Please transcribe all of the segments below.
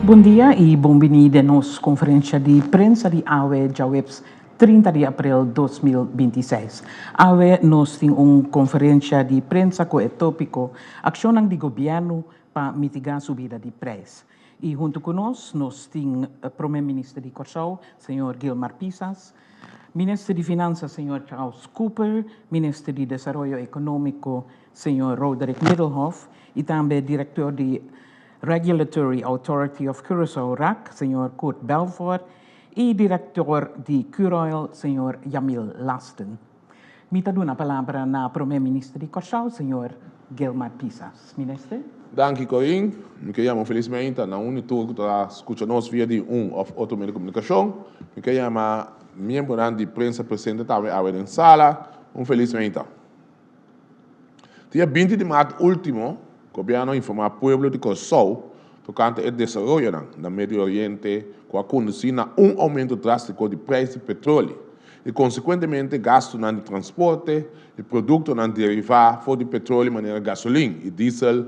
Bon dia i bon biní den nos konferensha di prensa di awe djaweps 30 di aprel 2026. Awe nos tin un konferensha di prensa ku e tópiko Akshonnan di gobièrnu pa mitigá subida di preis. I huntu ku nos, nos tin Promé Minister di Kòrsou, señor Gilmar Pisas, Minister di Finansa, señor Charles Cooper, Minister di Desaroyo Ekonómiko, señor Roderick Middelhof, i tambe Direktor di Regulatory Authority of Curaçao, RAC, señor Kurt Belfort, i Direktor di Curoil, señor Jamil Lasten. Mi ta duna palabra na Promé Minister di Kòrsou, señor Gilmar Pisas. Minister. Danki Corin. Mi ke yama un felis meinta na un i tur ku ta skucha nos via di un òf otro medio di komunikashon. Mi ke yama miembronan di prensa presente tambe awe den sala un felis meinta. Dia 20 di mart último, gobièrnu a informá pueblo di Kòrsou tokante e desaroyonan na Medio Oriente ku a kondusí na un oumento drástiko di preis di petroli i konsekuentemente gastunan di transporte i produktonan derivá for di petroli manera gasolin i diesel.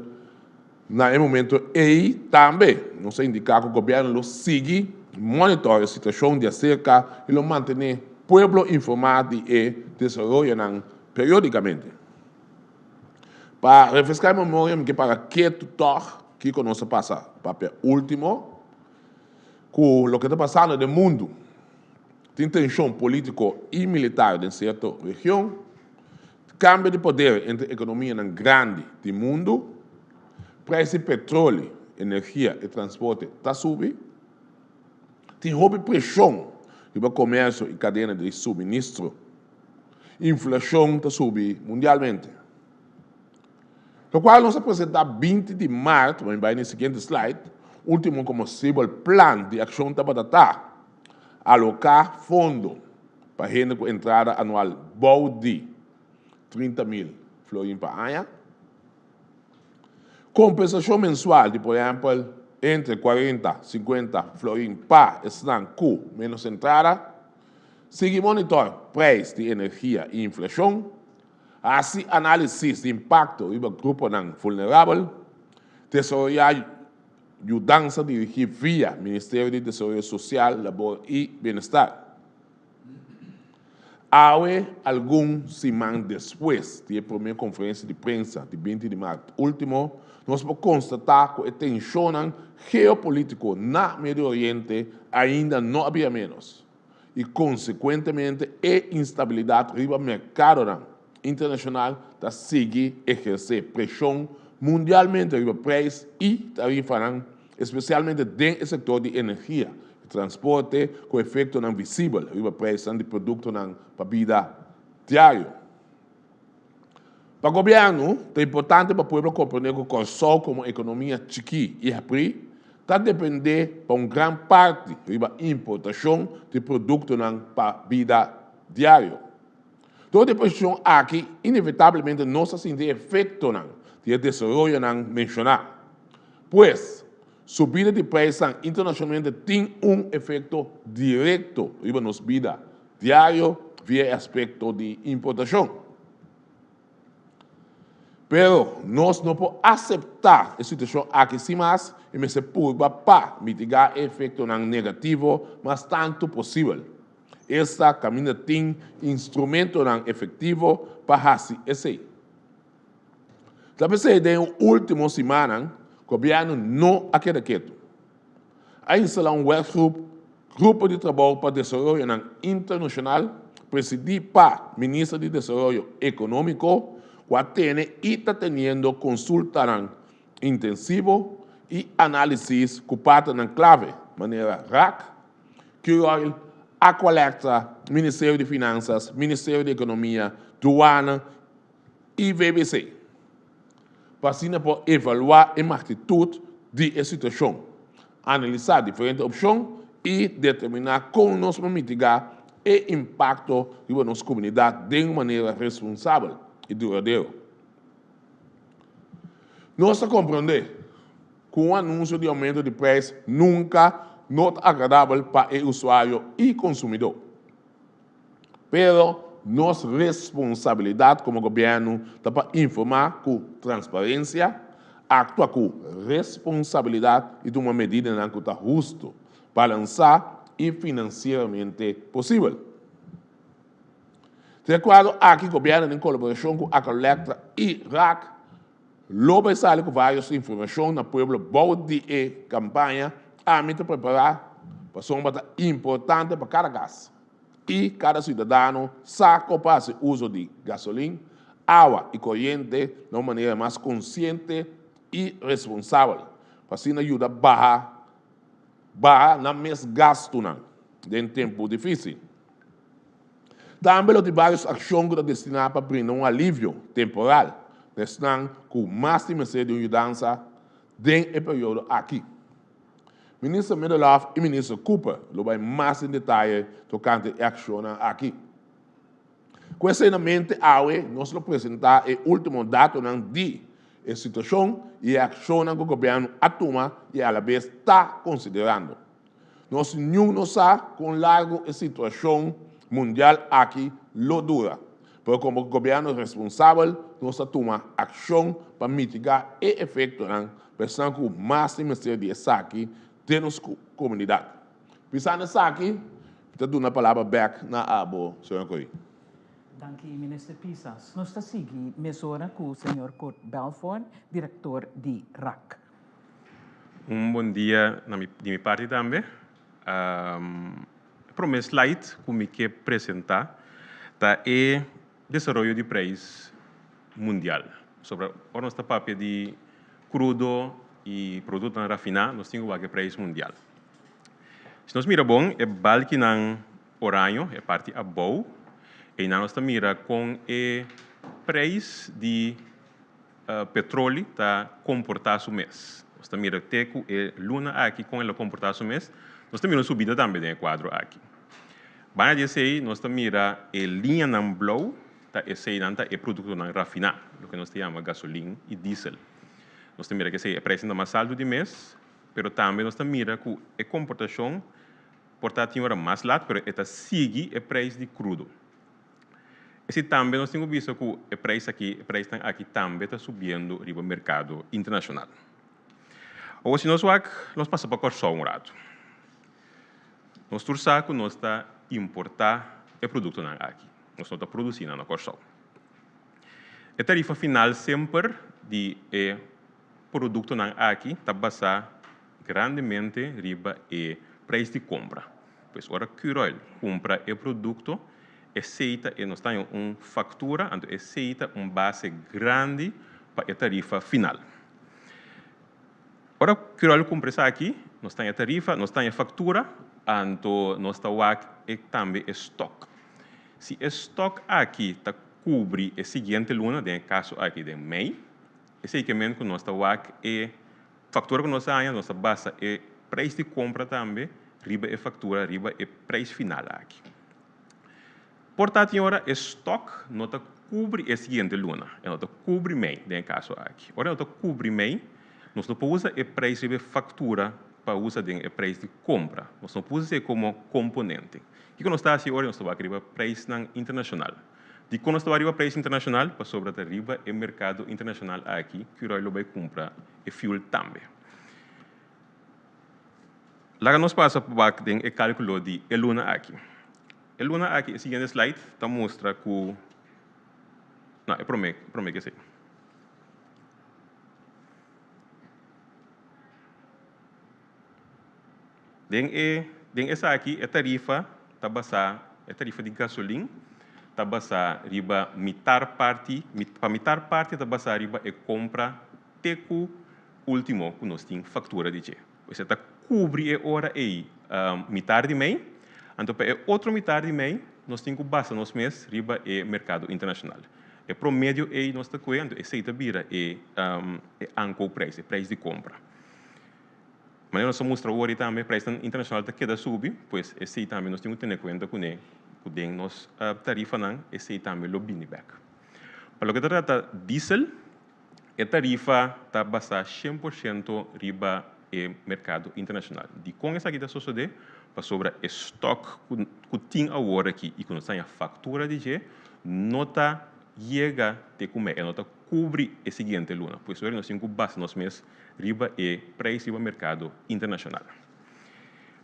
Na e momento ei tambe nos a indiká ku gobièrnu lo sigui monitor e situashon di aserka i lo mantené pueblo informá di e desaroyonan periódikamente. Pa refreská e memoria mi ke para ketu tòg kiko nos a pasa papia último ku loke ta pasando den mundu. Tin tenshon polítiko i militar den sierto region, kambio di poder entre ekonomianan grandi di mundu, preis di petroli, energia i transporte ta subi, tin hopi preshon riba komersio i kadena di suministro. Inflashon ta subi mundialmente. Lokual nos a presentá 20 di mart, bo bai na e siguiente slide, último komo sibel plan di akshon tabata ta aloká fondo pa hende ku entrada anual bou di 30,000 florin pa aña, kompensashon mensual di por ehèmpel entre 40, 50 florin pa esnan ku ménos entrada. Sigui monitor preis di energia i inflashon, hasi análisis di impakto riba gruponan vulnerabel, desaroyá yudansa dirigí via Ministerio di Desaroyo Sosial, Labor i Bienestar. Awe, algun siman despues di e promé konferensia di prensa di 20 di mart último, nos por konstatá ku e tenshonnan geopolítiko na Medio Oriente ainda no a bira ménos. I konsekuentemente e instabilidat riba merkadonan internashonal ta sigui ehersé preshon mundialmente riba preis i tarifanan, espesialmente den e sektor di energia i transporte ku efektonan visibel riba preisnan di produktonan pa bida diario. Pa gobièrnu, ta importante pa pueblo komprendé ku Kòrsou komo ekonomia chikí i habrí ta dependé pa un gran parti riba importashon di produktonan pa bida diario. Dor di e posishon aki, inevitablemente nos ta sinti e efektonan di e desaroyonan menshoná. Pues, subida di preisnan internashonalmente tin un efekto direkto riba nos bida diario via e aspekto di importashon. Pero nos no por aseptá e situashon aki sin mas i mester purba pa mitigá e efektonan negativo mas tantu posibel. Esta kaminda tin instrumentonan efektivo pa hasi esei. Ta p'esei den e último simannan gobièrnu no a keda ketu. A instalá un werkgroep, Grupo di Trabou pa Desaroyonan Internashonal, presidí pa Minister di Desaroyo Ekonómiko, ku a tene i ta teniendo konsultanan intensivo i análisis ku partnernan klave manera rac, Curoil, Aqualectra, Ministerio di Finansas, Ministerio di Ekonomia, Duana i VBC. Pa asina por evaluá e magnitut di e situashon, analisá diferente opshon i determiná kon nos por mitigá e impakto riba nos komunidat den un manera responsabel i duradero. Nos ta komprondé ku un anunsio di oumento di preis nunka no ta agradabel pa e usuario i konsumidó. Pero nos responsabilidat komo gobièrnu ta pa informá ku transparensia, Aktua ku responsabilidat i tuma medidanan ku ta hustu, balansá i finansieramente posibel. Den e kuadro aki gobièrnu den kolaborashon ku Aqualectra i rac lo bai sali ku vários informashon na pueblo bou di e kampaña Ami ta prepará pasobra ta importante pa kada kas i kada siudadano sa kon pa hasi uso di gasolin, awa i koriente na un manera mas konsiente i responsabel pa asina yuda baha baha nan mes gastunan den tempu difísil. Tambe lo tin vários akshon ku ta destiná pa brinda un alivio temporal na esnan ku mas tin mester di un yudansa den e periodo aki. Minister Middelhof i Minister Cooper lo bai mas den detaye tokante e akshonnan aki. Ku esei na mente awe nos lo presentá e último datonan di e situashon i e akshonnan ku gobièrnu a tuma i alabes ta konsiderando. Nos niun no sa kon largu e situashon mundial aki lo dura, pero komo gobièrnu responsabel nos ta tuma akshon pa mitigá e efektonan pa esnan ku mas tin mester di esaki den nos komunidat. Pisando esaki, mi ta duna palabra bèk na abo, señor Corrie. Danki, Minister Pisas. Nos ta sigui mesora ku señor Kurt Belfort, direktor di rac. Un bon dia na mi di mi parti tambe. E prome slide ku mi ke presenta ta e desaroyo di preis mundial. Pasobra ora nos ta papia di krudo i produktonan rafiná nos tin ku wak e preis mundial. Si nos mira bon e balkinan oraño, e parti abou, einan nos ta mira kon e preis di Petroli ta komportá su mes. Nos ta mira te ku e luna aki kon el a komportá su mes. Nos ta mira un subida tambe den e kuadro aki. Banda di esei nos ta mira e liñanan blou ta eseinan ta e produktonan rafiná, loke nos ta yama gasolin i diesel. Nos ta mira ku esei e preisnan ta mas altu di mes, pero tambe nos ta mira ku e komportashon por ta tin ora mas lat, pero e ta sigui e preis di krudo. Esei tambe nos tin ku bisa ku e preis aki, e preisnan aki tambe ta subiendo riba merkado internashonal. Awor si nos wak, nos pasa pa Kòrsou un ratu. Nos tur sa ku nos ta importá e produktonan aki. Nos no ta produsí nan na Kòrsou. E tarifa final semper di e produktonan aki ta basá grandemente riba e preis di kompra. Pues ora Curoil kumpra e produkto, esei ta e nos ta haña un faktura, anto esei ta un base grandi pa e tarifa final. Ora Curoil kumpra esaki, nos ta haña tarifa, nos ta haña faktura, anto nos ta wak e tambe e stok. Si e stok aki ta kubri e siguiente luna, den e kaso aki den mei, Esei ke men ku nos ta wak e faktura ku nos a haña, nos ta basa e preis di kompra tambe riba e faktura, riba e preis final aki. Por ta tin ora e stok no ta kubri e siguiente luna, e no ta kubri mei den e kaso aki. Ora e no ta kubri mei, nos no por usa e preis riba e faktura pa usa den e preis di kompra. Nos no por usa esei komo komponente. Kiko nos ta hasi ora? Nos ta wak riba preisnan internashonal. Dikon nos ta bai riba preis internashonal? Pasobra ta riba e merkado internashonal aki Curoil lo bai kumpra e fuel tambe. Laga nos pasa pa bak den e kalkulo di e luna aki. E luna aki, e siguiente slide ta mustra ku, no, e prome, e prome ke esei. Den e den esaki e tarifa ta basá e tarifa di gasolin ta basá riba mitar parti pa mitar parti ta basá riba e kompra te ku último ku nos tin faktura di dje. Pues e ta kubri e ora ei mitar di mei, anto pa e otro mitar di mei nos tin ku basa nos mes riba e merkado internashonal. E promedio ei nos ta kue anto esei ta bira e e aankoopprijs, e preis di kompra. Manera nos a mustra awor tambe, prijsnan internacional ta keda subi, pues esey tambe nos tin cu tene cuenta cune, cu den nos tarifanan esey tambe lo bini bek. Pa loke ta trata diesel, e tarifa ta basa 100% riba e mercado internacional. Dicon esaki ta sosode? Pasobra e stock cu tin awor aki y cu nos ta haña factura di dje no ta yega te cu mei, e no ta. kubri e siguiente luna. Pues nos tin ku basa nos mes riba e preis riba merkado internashonal.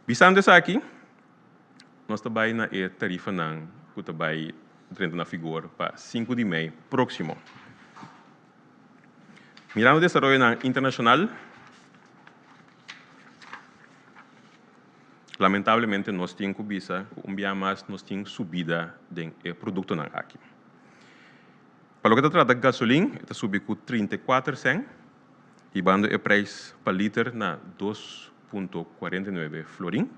Bisando esaki, nos ta bai na e tarifanan ku ta bai drenta na figor pa sinku di mei próksimo. Mirando desaroyonan internashonal, lamentablemente nos tin ku bisa ku un bia mas nos tin subida den e produktonan aki. Pa loke ta trata gasolin, e ta subi ku 34 sèn, hibando e preis pa liter na 2,49 florin.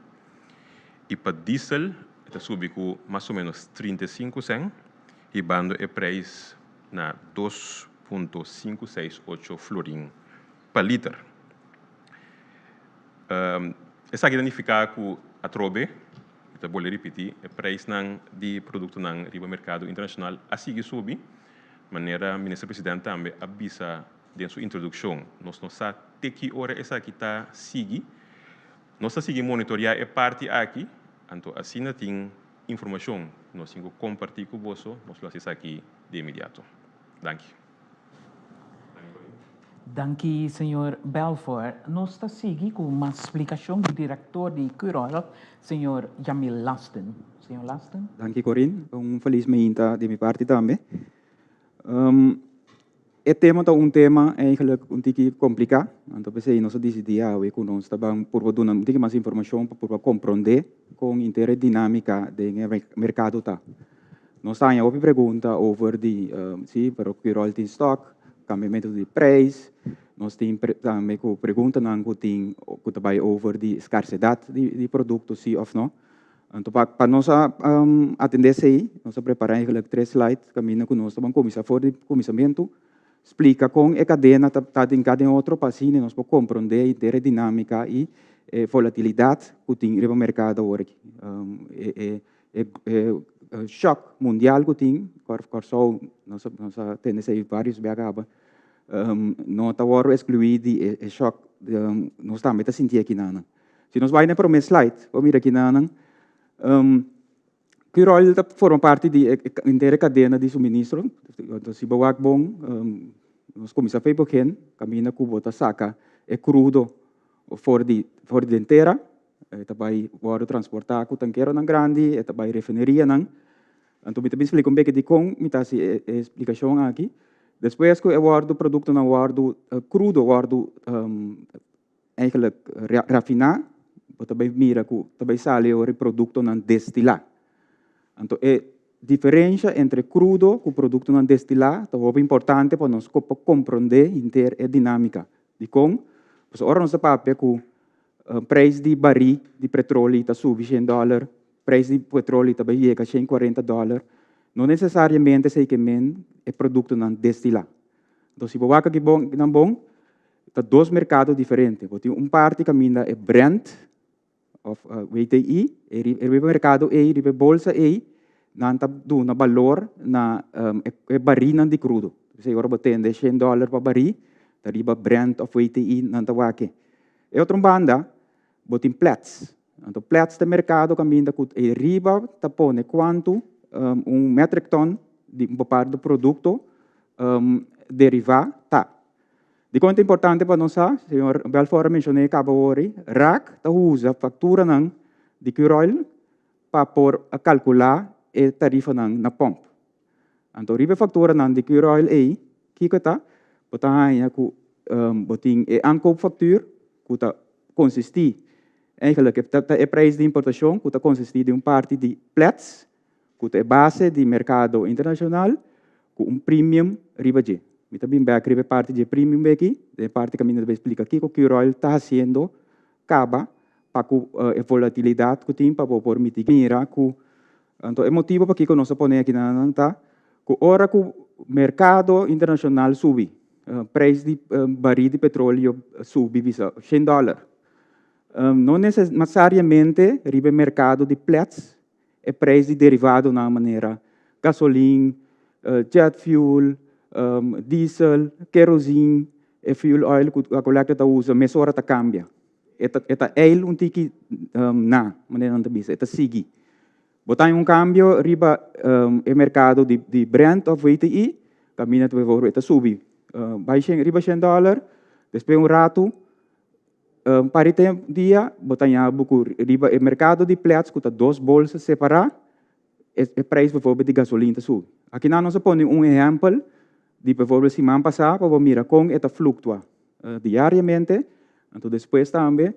I pa diesel e ta subi ku mas o ménos 35 sèn, hibando e preis na 2,568 florin pa liter. Esaki ta nifiká ku atrobe, mi ta bolbe ripití, e preisnan di produktonan riba merkado internashonal a sigui subi, manera Minister President tambe a bisa den su introdukshon. Nos no sa te ki ora esaki ta sigui. Nos ta sigui monitoriá e parti aki, anto asina tin informashon nos tin ku kompartí ku boso, nos lo hasi esaki di inmediato. Danki. Danki señor Belfor. Nos ta sigui ku mas splikashon di direktor di Curoil, señor Jamil Lasten. Señor Lasten. Danki Corinne. Un felis meinta di mi parti tambe. E tema ta un tema eigenlijk un tiki kompliká, anto p'esei nos a disidí awe ku nos ta ban purba duna un tiki mas informashon pa purba komprondé kon henter e dinámika den e merkado ta. Nos ta haña hopi pregunta over di si pero Curoil tin stock, cambiamento di prijs, nos tin tambe cu preguntanan cu tin cu ta bay over di scarcedad di producto si of no. Anto pa pa nos a atende esey nos a prepara eigenlijk tres slide caminda cu nos ta ban cuminsa for di cuminsamento splica con e cadena ta ta den cada otro pa asina nos por comprende henter e dinamica y e volatilidad cu tin riba mercado awor aki. E E shock mundial ku tin, Kòrsou nos a tende esei vários bia kaba, no ta wòrdu ekskluí di e shock, nos tambe ta sinti akinanan. Si nos bai na e promé slide, bo mira akinanan, Curoil ta forma parti di e henter e kadena di suministro, si bo wak bon, nos kuminsá for begin, kaminda ku bo ta saka e krudo for di den tera, E ta bai wòrdu transportá ku tankeronan grandi, e ta bai refinerianan. Anto mi ta bin splika un beke dikon mi ta hasi e splikashon aki. Despues ku e wòrdu produktonan wòrdu krudo wòrdu eigenlijk rafiná, bo ta bai mira ku ta bai sali ora e produktonan destilá. Anto e diferensha entre krudo ku produktonan destilá ta hopi importante pa nos por komprondé henter e dinámika. Dikon? Pasobra ora nos ta papia ku Prijs di barí di petroli ta subi shen dòler, prijs di petroli ta bai yega 140 dòler. No nesesariamente esei ke men e produktonan destilá. Anto si bo wak aki bon nan bon, ta dos merkado diferente. Bo tin un parti kaminda e Brent òf WTI, e riba e merkado ei, riba e bolsa ei, nan ta duna balor na e barínan di krudo. P'esei ora bo tende shen dòler pa barí, ta riba Brent òf WTI nan ta wak e. E otro banda, bo tin Platts. Anto Platts ta e merkado kaminda ku e riba ta pone kuantu un metric ton di un bepaaldo produkto derivá ta. Dikon ta importante pa nos sa? Señor Belfort a menshoné kaba wori, Raak ta usa fakturanan di Curoil pa por kalkulá e tarifanan na pòmp. Anto riba e fakturanan di Curoil ei, kiko ta? Bo ta haña ku bo tin e aankoopfactuur ku ta konsistí eigenlijk ta e prijs di importashon ku ta konsistí di un parti di Platts ku ta e base di merkado internashonal ku un premium riba dje. Mi ta bin bèk riba e parti dje premium aki, den e parti kaminda ta bai splika kiko Curoil ta hasiendo kaba pa ku e volatilidat ku tin pa bo por mitigá. Mira ku Anto e motibo pakiko nos a pone aki nan ta ku ora ku merkado internashonal subi, preis di barí di petroleo subi bisa shen dòler, no nesesariamente riba e merkado di Platts e preis di derivadonan manera gasolin, jet fuel, diesel, kerosene, e fuel oil ku akolèkta ta usa mesora ta kambia. E ta e ta eil un tiki na, manera nan ta bisa, e ta sigui. Bo ta haña un kambio riba e merkado di di Brent òf WTI, kaminda ta bijvoorbeeld e ta subi. Bai shen riba $100, despues un ratu, un par di dia, bo ta haña bo ku riba e merkado di Platts, ku ta dos bolsa separá, e prijs bijvoorbeeld di gasolin ta subi. Aki nos a pone un ehèmpel di bijvoorbeeld siman pasá pa mira kon e ta fluktua diariamente, anto despues tambe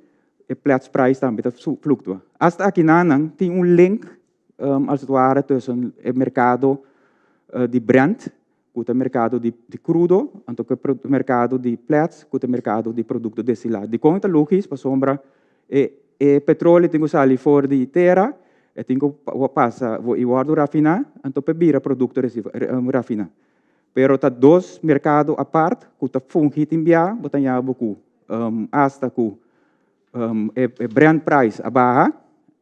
e Platts price tambe ta fluktua. Hasta aki nan tin un link, als het ware, tussen e merkado di Brent, ku ta merkado di krudo, anto ku e merkado di Platts, ku ta merkado di produkto destilá. Dikon ta logisch? Pasobra e petróleo tin ku sali for di tera, e tin ku pasa i wòrdu rafiná, anto pa bira produkto rafiná. Pero ta dos merkado apart, ku ta fungi tin bia, bo ta haña ku hasta ku e Brent price a baha,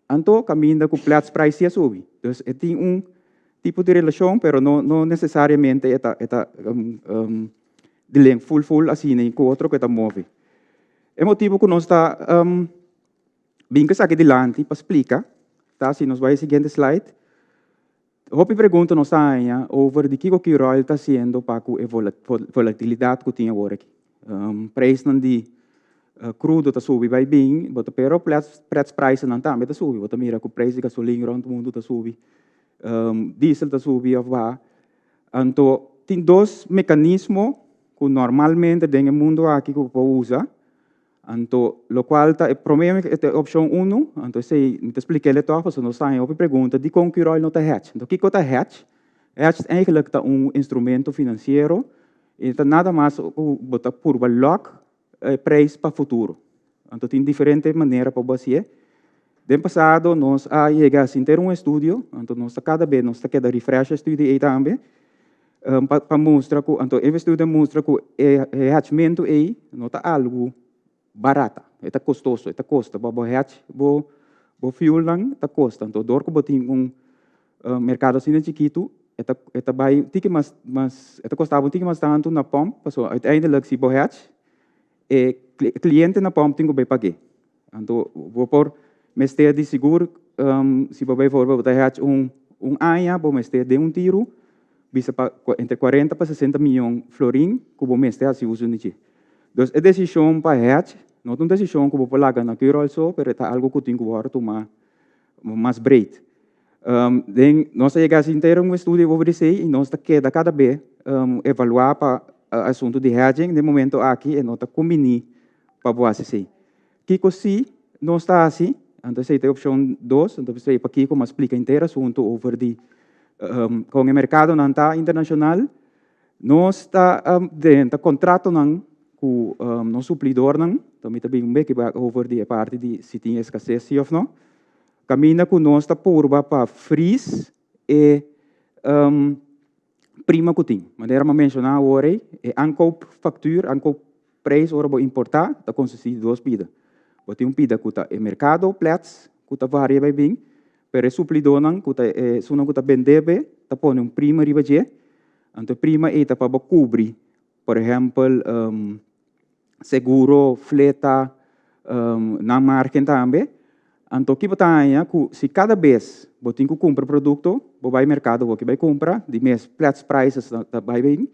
anto kaminda ku Platts price a subi. Dus e tin un tipo di relashon, pero no nesesariamente e ta di link full full asina ku otro ku ta move. E motibu ku nos ta bin ku esaki dilanti pa splika, ta si nos bai siguiente slide. Hopi pregunta nos ta haña over di kiko Curoil ta hasiendo pa ku e volatilidat ku tin awor aki. Prijsnan di crudo ta subi bai bin, bota pero Platts price nan tambe ta subi, bo ta mira ku prijs di gasolin rònt mundu ta subi. Diesel ta subi òf baha. Anto tin dos mekanismo ku normalmente den mundu aki ku por usa. Anto, lokual ta e promé e opshon 1, anto esei mi ta splik'é toch, pasobra nos ta hopi pregunta di kon Curoil no ta hedge. Anto, kiko ta hedge? Hedge eigenlijk ta un instrumento finansiero i ta nada mas ku bo ta purba lock prijs pa futuro. Anto tin diferente manera pa hasi. Den pasado nos a yega a un estudio, anto nos kada bes nos ta keda refresh e estudio ei tambe, pa mustra ku, anto e estudio mustra ku e hedgementu ei no ta algu barata, ta kostoso, ta kosta, bo hedge bo fuel nan ta kosta. Anto dor ku bo tin un merkado asina chikitu, e ta bai tiki mas, e ta kosta un tiki mas tantu na pòmp, paso uiteindelijk si bo hedge, e kliente na pòmp tin ku bai pag'é. Anto bo por mester di sigur, si bo bijvoorbeeld bo hedge un aña, bo mester den un tiru, bisa pa entre 40 pa 60 mion florin ku bo mester hasi uso di dje. Dus e desishon pa hedge no ta un desishon ku bo por laga na Curoil so, pero ta algu ku tin ku wòrdu tumá mas breed. Den nos a yega a henter un estudio over esei i nos ta keda kada bes evaluá pa asuntu di hedging den momento aki e no ta kumbiní pa bo hasi esei. Kiko si nos ta hasi, anto esei ta opshon 2, anto esei pa kiko m'a splika henter asuntu over di kon e merkadonan ta internashonal, nos ta drenta kontratonan ku nos suplidornan, anto mi ta bin un beki over di e parti di si tin eskases si òf no, kaminda ku nos ta purba pa freeze e prima ku tin. Manera mi a menshoná awor ei, e aankoopfactuur, aankoopprijs ora bo importá, ta konsistí di dos pida. Bo tin un pida ku ta e merkado Platts, ku ta varia bai bin, pero e suplidónan ku ta esunnan ku ta bendé be, ta pone un prima riba dje. Anto e prima ei ta pa bo kubri, por ehèmpel, seguro, fleta, nan margen tambe. Anto ki bo ta haña ku si kada bes bo tin ku kumpra produkto, bo bai merkado bo ke bai kumpra, di mes Platts prices ta bai bin,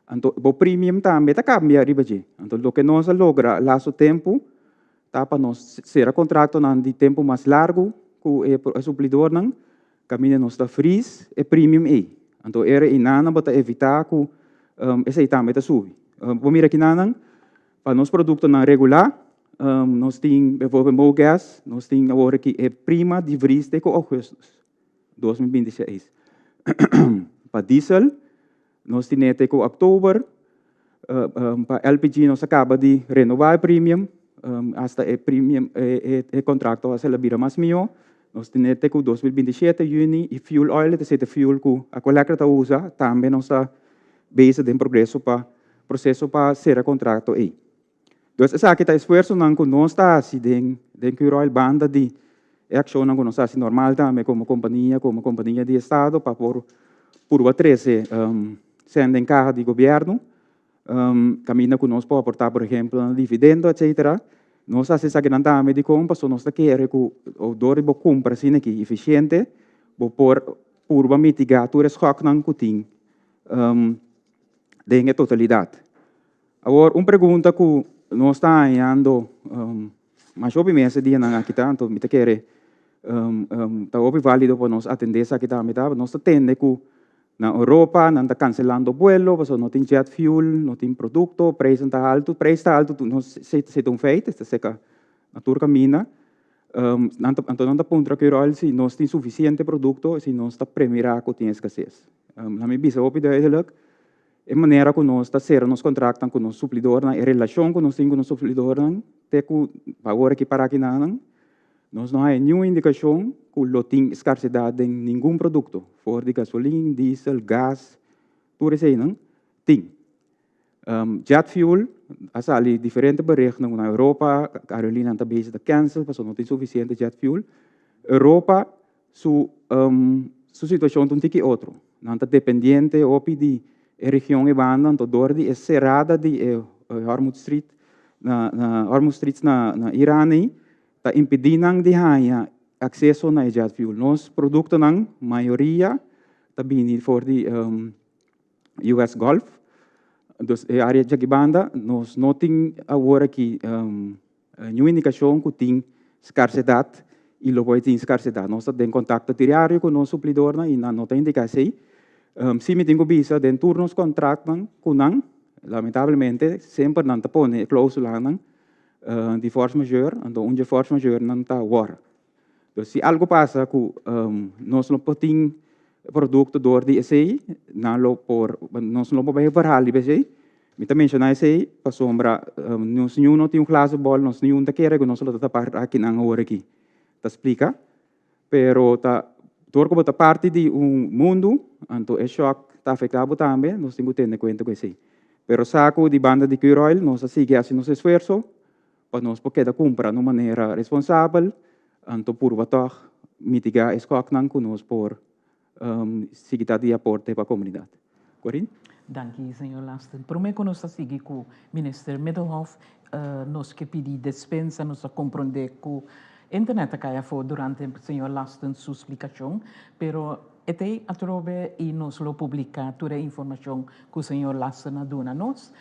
anto bo premium tambe ta kambia riba dje. Anto loke nos a logra laatste tempu ta pa nos sera kontraktonan di tempu mas largu ku e suplidornan, kaminda nos ta freeze e premium ei. Anto era einan bo ta evitá ku esei tambe ta subi. Bo mira akinan pa nos produktonan regular, nos tin bijvoorbeeld MOGAS, nos tin awor aki e prima di vries te ku ougùstùs 2026. Pa diesel, nos tin te ku òktober, pa LPG nos a kaba di renobá e premium, hasta e premium e kontrakto a bira mas mihó. Nos tin te ku 2027 yüni i fuel oil, ta fuel ku Aqualectra ta usa, tambe nos ta bezig den progreso pa proseso pa sera kontrakto ei. Dus esaki ta esfuersonan ku nos ta hasi den Curoil banda di e akshonnan ku nos ta hasi normal tambe komo kompania di estado pa por purba trese sèn den kaha di gobièrnu, kaminda ku nos por aportá, por ehèmpel, dividendo, etcétera. Nos ta hasi esakinan tambe dikon pasobra nos ta kere ku dor di bo kumpra asina aki efisiente, bo por purba mitigá tur e skòknan ku tin den e totalidat. Awor, un pregunta ku nos ta hañando masha hopi mes e dianan aki ta, anto mi ta kere ta hopi válido pa nos atendé esaki tambe ta, nos ta tende ku na Europa nan ta kanselando buelo pasobra no tin jet fuel, no tin produkto, preisnan ta haltu, preis ta haltu esei ta un feit, ta seka na tur kaminda. Nan ta, anto nan ta puntra Curoil si nos tin sufisiente produkto, si nos ta premirá ku tin eskases. Laat mi bisa hopi duidelijk, e manera ku nos ta sera nos kontraktnan ku nos suplidornan, e relashon ku nos tin ku nos suplidornan te ku awor aki para kinanan, nos no haña niun indikashon ku lo tin skarsedat den ningun produkto, for di gasolin, diesel, gas, tur eseinan tin. Jet fuel, a sali diferente berichtnan ku na Europa aerolíneanan ta bezig ta cancel pasobra no tin sufisiente jet fuel. Europa su su situashon ta un tiki otro. Nan ta dependiente hopi di e region e banda, anto dor di e serada di e Hormuz Strait na na Hormuz Straits na na Iran ei ta impedí nan di haña akseso na e jet fuel. Nos produktonan mayoria ta bini for di US Gulf. Dus e área djaki banda nos no tin awor aki niun indikashon ku tin skarsedat i lo por tin skarsedat. Nos ta den kontakto diario ku nos suplidornan i nan no ta indiká esei. Si mi tin ku bisa den tur nos kontraktnan ku nan, lamentablemente semper nan ta pone e klousulanan di force majeure, anto un dje force majeurenan ta wòr. Dus si algo pasa ku nos no por tin produkto dor di esei, nan lo por, nos no por bai verhaal riba esei. Mi ta menshoná esei pasobra nos niun no tin un glazen bol, nos niun ta kere ku nos lo ta tapá akinan awor aki. Ta splika, pero ta dor ku bo ta parti di un mundu, anto e shòk ta afektá bo tambe, nos tin ku tene kuenta ku esei. Pero sa ku di banda di Curoil nos a sigui hasi nos esfuerso pa nos por keda kumpra na un manera responsabel, anto purba tòg mitigá e skòknan ku nos por sigui ta di aporte pa komunidat. Corinne? Danki, señor Lasten. Promé ku nos ta sigui ku Minister Middelhof, nos ke pidi despensa, nos ta komprondé ku internet a kai afó durante señor Lasten su splikashon, pero e ta ei atrobe i nos lo publiká tur e informashon ku señor Lasten a duna nos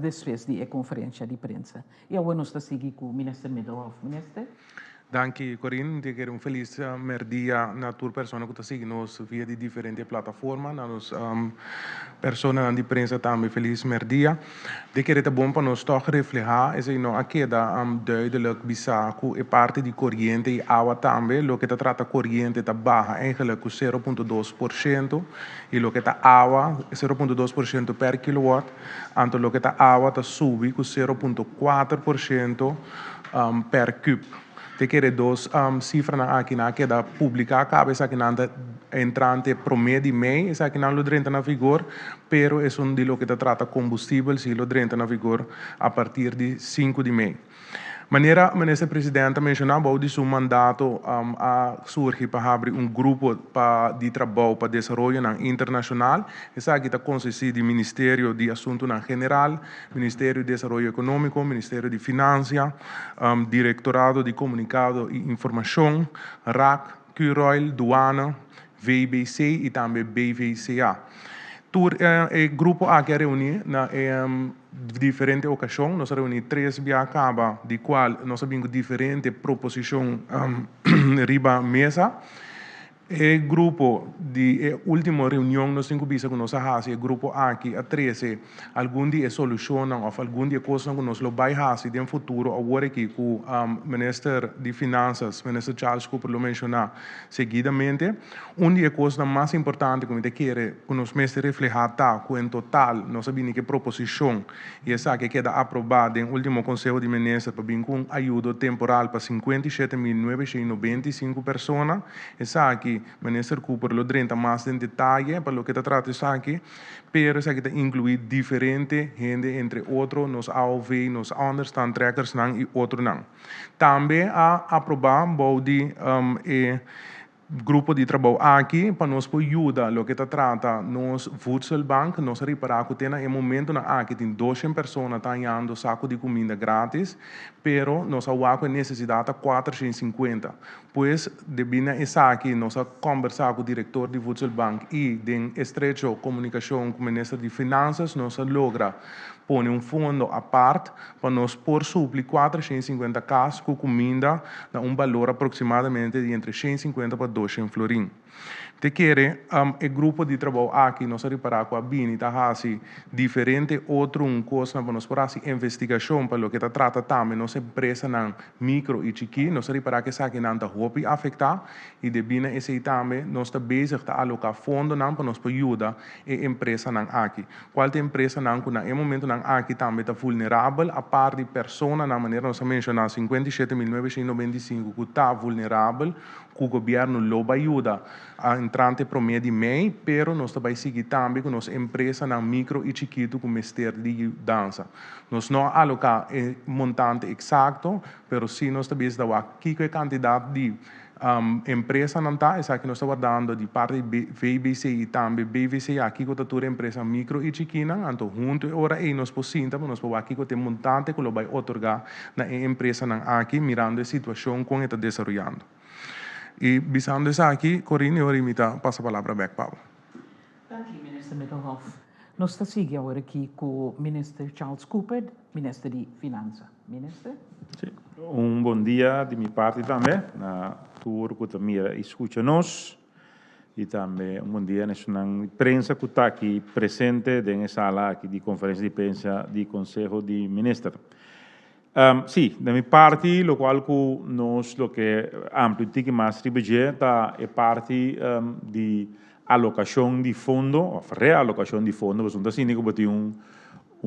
despues di e konferensha di prensa. I awor nos ta sigui ku Minister Middelhof. Minister. Danki Corinne, mi ta kere un felis merdia na tur persona ku ta sigui nos via di diferente plataforma, na nos personanan di prensa tambe felis merdia. Mi ta kere ta bon pa nos tòg reflehá esei no a keda duidelijk bisá ku e parti di koriente i awa tambe, loke ta trata koriente ta baha eigenlijk ku 0.2% i loke ta awa 0.2% per kilowatt, anto loke ta awa ta subi ku 0.4% per kub. Te kere dos sifranan aki nan a keda publiká kaba, esakinan ta entrante promé di mei, esakinan lo drenta na vigor, pero esun di loke ta trata kombustibel si lo drenta na vigor a partir di sinku di mei. Manera Minister President a menshoná, bou di su mandato a surgi pa habri un grupo pa di trabou pa desaroyonan internashonal. Esaki ta konsistí di Ministerio di Asuntunan General, Ministerio di Desaroyo Ekonómiko, Ministerio di Finansia, Direktorado di Komunikado i Informashon, rac, Curoil, Duana, VBC i tambe BVCA. Tur e grupo aki a reuní na e diferente okashon. Nos a reuní tres bia kaba di kual nos a bin ku diferente proposishon riba mesa. E grupo di e ultimo reunion nos tin ku bisa ku nos a hasi e grupo aki a trese algun di e solushonnan òf algun di e kosnan ku nos lo bai hasi den futuro awor aki ku Minister di Finansas, Minister Charles Cooper lo menshoná seguidamente. Un di e kosnan mas importante ku mi ta kere ku nos mester reflehá ta ku en total nos a bini ku e proposishon i esaki a keda aprobá den ultimo Konseho di Minister pa bin ku un ayudo temporal pa 57.995 persona. Esaki Minister Cooper lo drenta mas den detaye pa loke ta trata esaki, pero esaki ta inkluí diferente hende entre otro nos AOV, nos onderstandtrekkersnan i otronan. Tambe a aprobá bou di e Grupo di trabou aki pa nos por yuda loke ta trata nos voedselbank. Nos a ripará ku te na e momentunan aki tin doshen persona ta hañando saku di kuminda gratis, pero nos a wak ku e nesesidat ta 450. Pues, debí na esaki nos a kòmbersá ku direktor di voedselbank i den estrecho komunikashon ku minister di Finansas nos a logra. pone un fondo apart pa nos por supli 450 kas ku kuminda na un balor aproksimadamente di entre 150 pa 200 florin. Te kere e grupo di trabou aki nos a ripará ku a bini ta hasi diferente otro un kosnan pa nos por hasi investigashon pa loke ta trata tambe nos empresanan mikro i chikí. Nos a ripará ku esakinan ta hopi afektá i debí na esei tambe nos ta bezig ta aloká fondonan pa nos por yuda e empresanan aki. Kual ta e empresanan ku na e momentunan aki tambe ta vulnerabel apart di personanan manera nos a menshoná 57.995 ku ta vulnerabel ku gobièrnu lo bai yuda entrante promé di mei, pero nos ta bai sigui tambe ku nos empresanan mikro i chikitu ku mester di yudansa. Nos no a aloká e montante eksakto, pero sí nos ta bisa ta wak kiko e kantidat di empresanan ta. Esaki nos ta wardando di parti di VBC i tambe BVCA kiko ta tur empresa mikro i chikinan. Anto huntu e ora ei nos por sinta pa nos por wak kiko ta e montante ku lo bai otorgá na e empresanan aki mirando e situashon kon e ta desaroyando. I bisando esaki, Corine, e ora ei mi ta pasa palabra bek pa bo. Danki, Minister Middelhof. Nos ta sigui awor aki ku Minister Charles Cooper, Minister di Finansa. Minister. Sí, un bon dia di mi parti tambe na tur ku ta mira i skucha nos. I tambe un bon dia na esunnan di prensa ku ta aki presente den e sala aki di konferensia di prensa di Konseho di Minister. Sí, den mi parti lokual ku nos lo ke amplia un tiki mas riba dje ta e parti di alokashon di fondo òf realokashon di fondo pasobra no ta asina ku bo tin un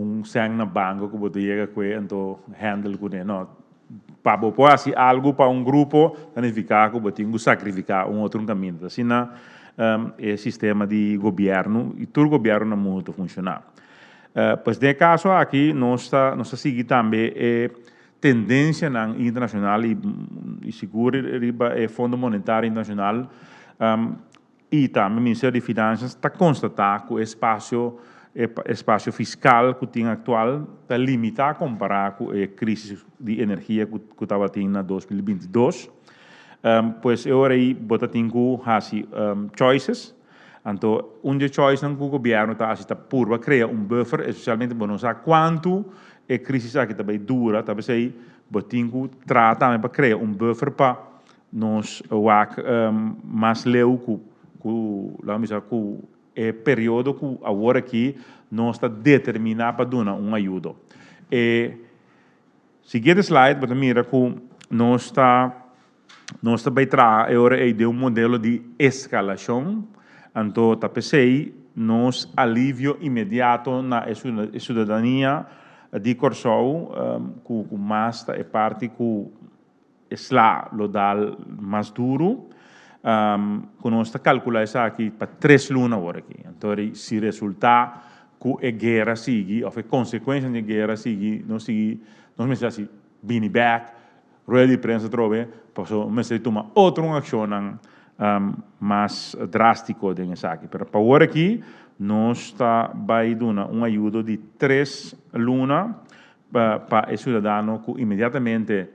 un sèn na banko ku bo ta yega kue anto handle kuné no. Pa bo por hasi algu pa un grupo ta nifiká ku bo tin ku sakrifiká un otro kaminda. Asina e sistema di gobièrnu i tur gobièrnu na mundu ta funshoná. Pues den e kaso aki nos ta nos ta sigui tambe e tendensianan internashonal i i sigur riba e Fondo Monetario Internashonal i tambe Ministerio di Finansas ta konstatá ku e espasio e espasio fiskal ku tin aktual ta limitá kompará ku e krisis di energia ku ku tabatin na 2022. Pues e ora ei bo ta tin ku hasi choices. Anto un di e choicenan ku gobièrnu ta hasi ta purba krea un buffer, espesialmente bo no sa kuantu e krisis aki ta bai dura, ta p'esei bo tin ku traha tambe pa krea un buffer pa nos wak mas leu ku ku laga mi bisa ku e periodo ku awor aki nos ta determiná pa duna un ayudo. E siguiente slide bo ta mira ku nos ta Nos ta bai traha e ora ei den un modelo di eskalashon, anto ta p'esei nos alivio inmediato na e siudadania di Kòrsou ku ku mas ta e parti ku e sla lo dal mas duru, ku nos ta kalkulá esaki pa tres luna awor aki. Anto si resultá ku e guera sigui òf e konsekuensia di e guera sigui nos sigui nos mester hasi bini bèk Rueda di prensa atrobe, pasobra mester tuma otro un accionnan mas drastico den esaki. Pero pa awor aki nos ta bay duna un ayudo di tres luna pa e ciudadano cu inmediatamente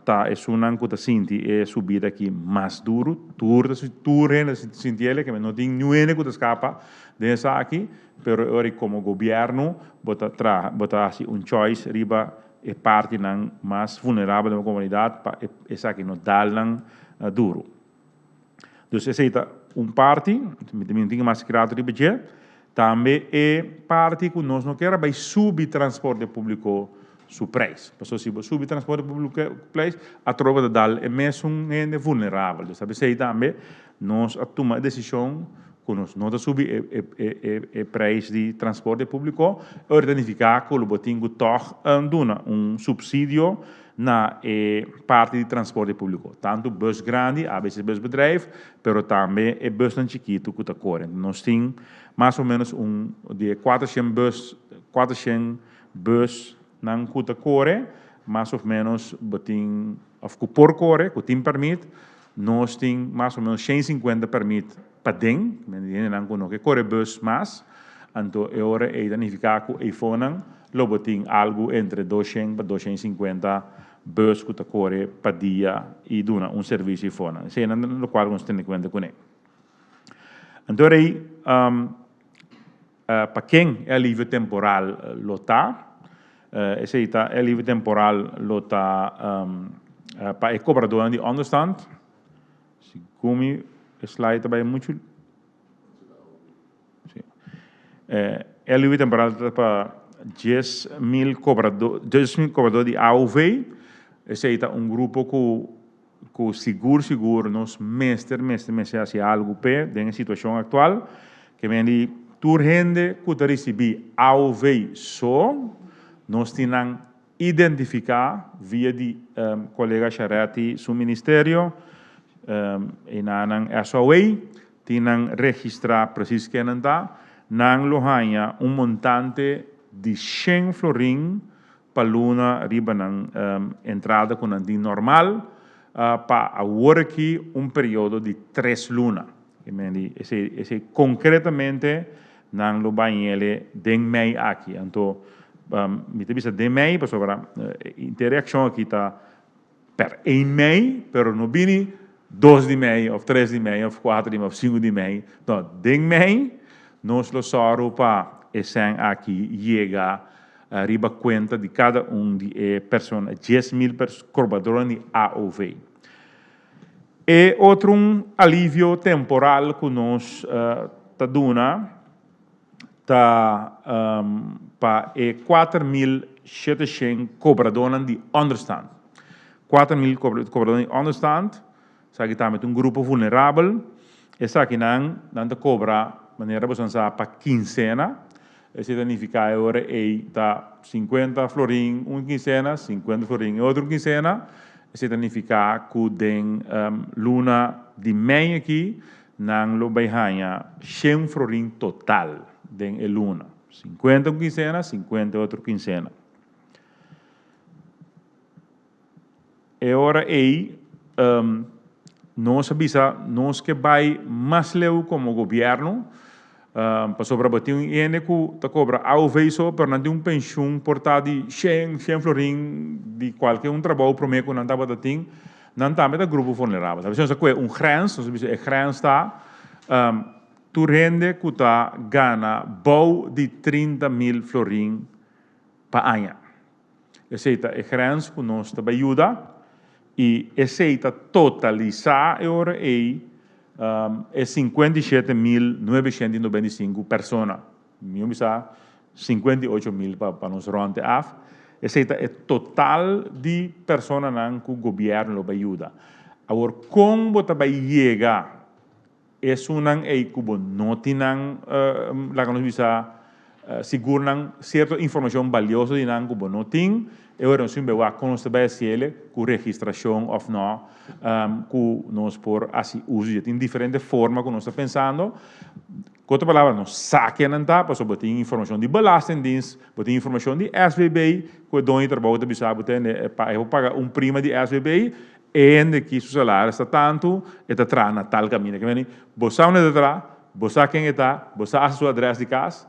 ta esunnan cu ta sinti e subida aki mas duro. Tur tur hende ta sinti el, no tin niun hende cu ta scapa den esaki, pero e ora como gobierno bo ta traha bo ta haci un choice riba e partinan mas vulnerabel den bo komunidat pa esaki no dal nan duru. Dus esei ta un parti, mi no tin mas krato riba dje. Tambe e parti ku nos no kier a bai subi transporte públiko su preis. Pasobra si bo subi transporte públiko preis, atrobe bo ta dal e mesun hende vulnerabel. Dus ta p'esei tambe nos a tuma e desishon ku nos no ta subi e preis di transporte públiko, ora ta nifiká ku lo bo tin ku tòg duna un supsidio na e parti di transporte públiko, tantu bùs grandi, ABC Busbedrijf, pero tambe e bùsnan chikitu ku ta kore. Nos tin mas o ménos un di e kuatershen bùs, kuatershen bùsnan ku ta kore, mas òf ménos bo tin, òf ku por kore, ku tin pèrmit, Nos tin mas o menos 150 permit paden, men di hendenan ku no ke kore bus mas, anto e ora ei ta nifiká ku eifonan lo bo tin algu entre 200 pa 250 bus ku ta kore pa dia i duna un servisio eifonan. Eseinan ta lokual ku nos tene kuenta kuné. Anto rei. Pa ken e alivio temporal lo ta? Esei ta e alivio temporal lo ta pa e kobradónan di ònderstant. Segun mi e slide ta bai muchu. Sí. E alivio temporal ta pa 10.000 kobradó, 10.000 kobradó di AOV. Esei ta un grupo ku ku sigur sigur nos mester mester mester hasi algu p'e den e situashon aktual. Ke men di tur hende ku ta risibí AOV so, nos tin nan identifiká via di kolega Charetti su ministerio, e nan nan SOA tin nan registrá presis ken nan ta, nan lo haña un montante di shen florin pa luna riba nan entrada ku nan tin normal pa awor aki un periodo di tres luna. Esei esei konkretamente nan lo bañ'ele den mei aki. Anto mi ta bisa den mei pasobra inter e akshon aki ta per ein mei, pero no bini dos di mei òf tres di mei òf kuater di mei òf sinku di mei. No, den mei nos lo sòru pa e sèn aki yega riba kuenta di kada un di e persona, 10.000 korbadornan di AOV. E otro un alivio temporal ku nos ta duna ta pa e 4700 kobradónan di ònderstant. 4000 kobradónan di ònderstant, esaki tambe ta un grupo vulnerabel. Esakinan nan ta kobra manera boso nan sa pa kinsena. Esei ta nifiká e ora ei ta 50 florin un kinsena, 50 florin e otro kinsena. Esei ta nifiká ku den luna di mei aki nan lo bai haña shen florin total den e luna. 50 un kinsena, 50 e otro kinsena. E ora ei nos a bisa nos ke bai mas leu komo gobièrnu, pasobra bo tin un hende ku ta kobra AOV so, pero nan tin un penshun por ta di shen, shen florin di kualke un trabou promé ku nan tabata tin, nan tambe ta grupo vulnerabel. Nos a kue un grens, nos a bisa e grens ta tur hende ku ta gana bou di 30.000 florin pa aña. Esei ta e grens ku nos ta bai yuda i esei ta totalisá e ora ei e 57.995 persona. Mi a bisa 58.000 pa nos rònt e af. Esei ta e total di personanan ku gobièrnu lo bai yuda. Awor kon bo ta bai yega Esunnan ei ku bo no tin nan, laga nos bisa, sigur nan sierto informashon balioso di nan ku bo no tin, e ora nos tin be wak kon nos ta bai hasiel ku registrashon òf no, ku nos por hasi uso dje. Tin diferente forma ku nos ta pensando. Ku otro palabra, nos sa ken nan ta, pasobra bo tin informashon di Belastingdienst, bo tin informashon di SVB, ku e doño di trabou ta bisa bo tende pa e por paga un prima di SVB, E hende ki su salaris ta tantu, e ta traha na tal kaminda. Ke meni, bo sa unda e ta traha, bo sa ken e ta, bo sa hasta su adrès di kas,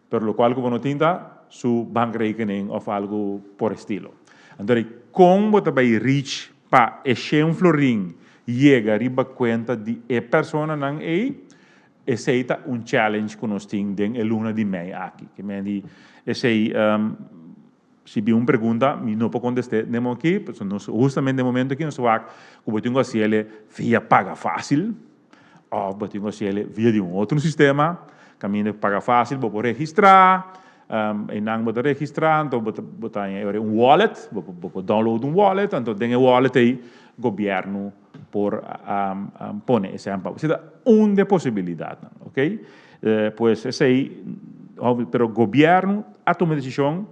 pero lokual ku bo no tin ta su bankrekening òf algu por estilo. Anto di kon bo ta bai reach pa e shen florin yega riba kuenta di e personanan ei, esei ta un challenge ku nos tin den e luna di mei aki. Ke meni, esei Si bin un pregunta, mi no por contesté den aki, pasobra nos hustamente den momento aki nos ta wak cu bo tin cu haciele via paga facil of bo tin cu haciele via di un otro sistema. Caminda cu paga facil bo por registra, eynan bo ta registra, anto bo ta bo ta haña un wallet, bo bo por download un wallet, anto den e wallet ey gobierno por pone esey pa bo. Esey ta un di e posibilidadnan, ok. Pues esey, pero gobierno a tuma e decision,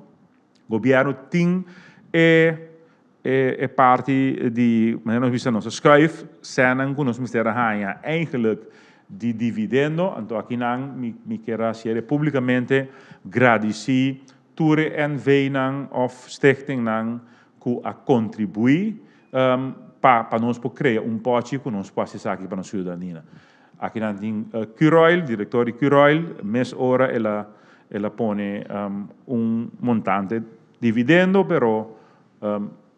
gobierno tin e e parti di, manera nos bisa, nos a schuif sènnan ku nos mester a haña eigenlijk di dividendo, anto akinan mi mi kier a hasié publicamente gradisí tur e NV-nan òf stichtingnan ku a kontribuí pa pa nos por krea un pòchi ku nos por hasi esaki pa nos siudadanina. Aki nan tin Curoil, director di Curoil, mes ora el a el a pone un montante dividendo, pero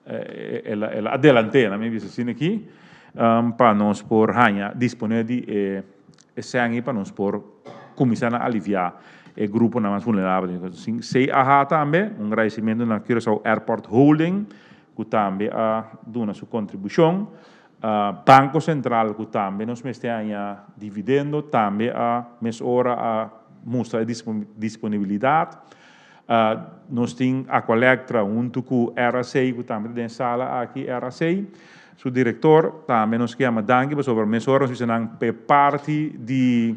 el a el a adelante, laat mi bisa asina aki, pa nos por haña dispone di e e sèn ei pa nos por kuminsá na alivia e gruponan mas vulnerabel. CAH tambe, un gradisimentu na Curaçao Airport Holding ku tambe a duna su kontribushon. Banko Sentral ku tambe nos mester haña dividendo tambe a mes ora a mustra e disponibilidat. Nos tin Aqualectra huntu ku RAC ku tambe ta den e sala aki, RAC su direktor tambe nos ke yama danki pasobra mes ora nos bisa nan pa e parti di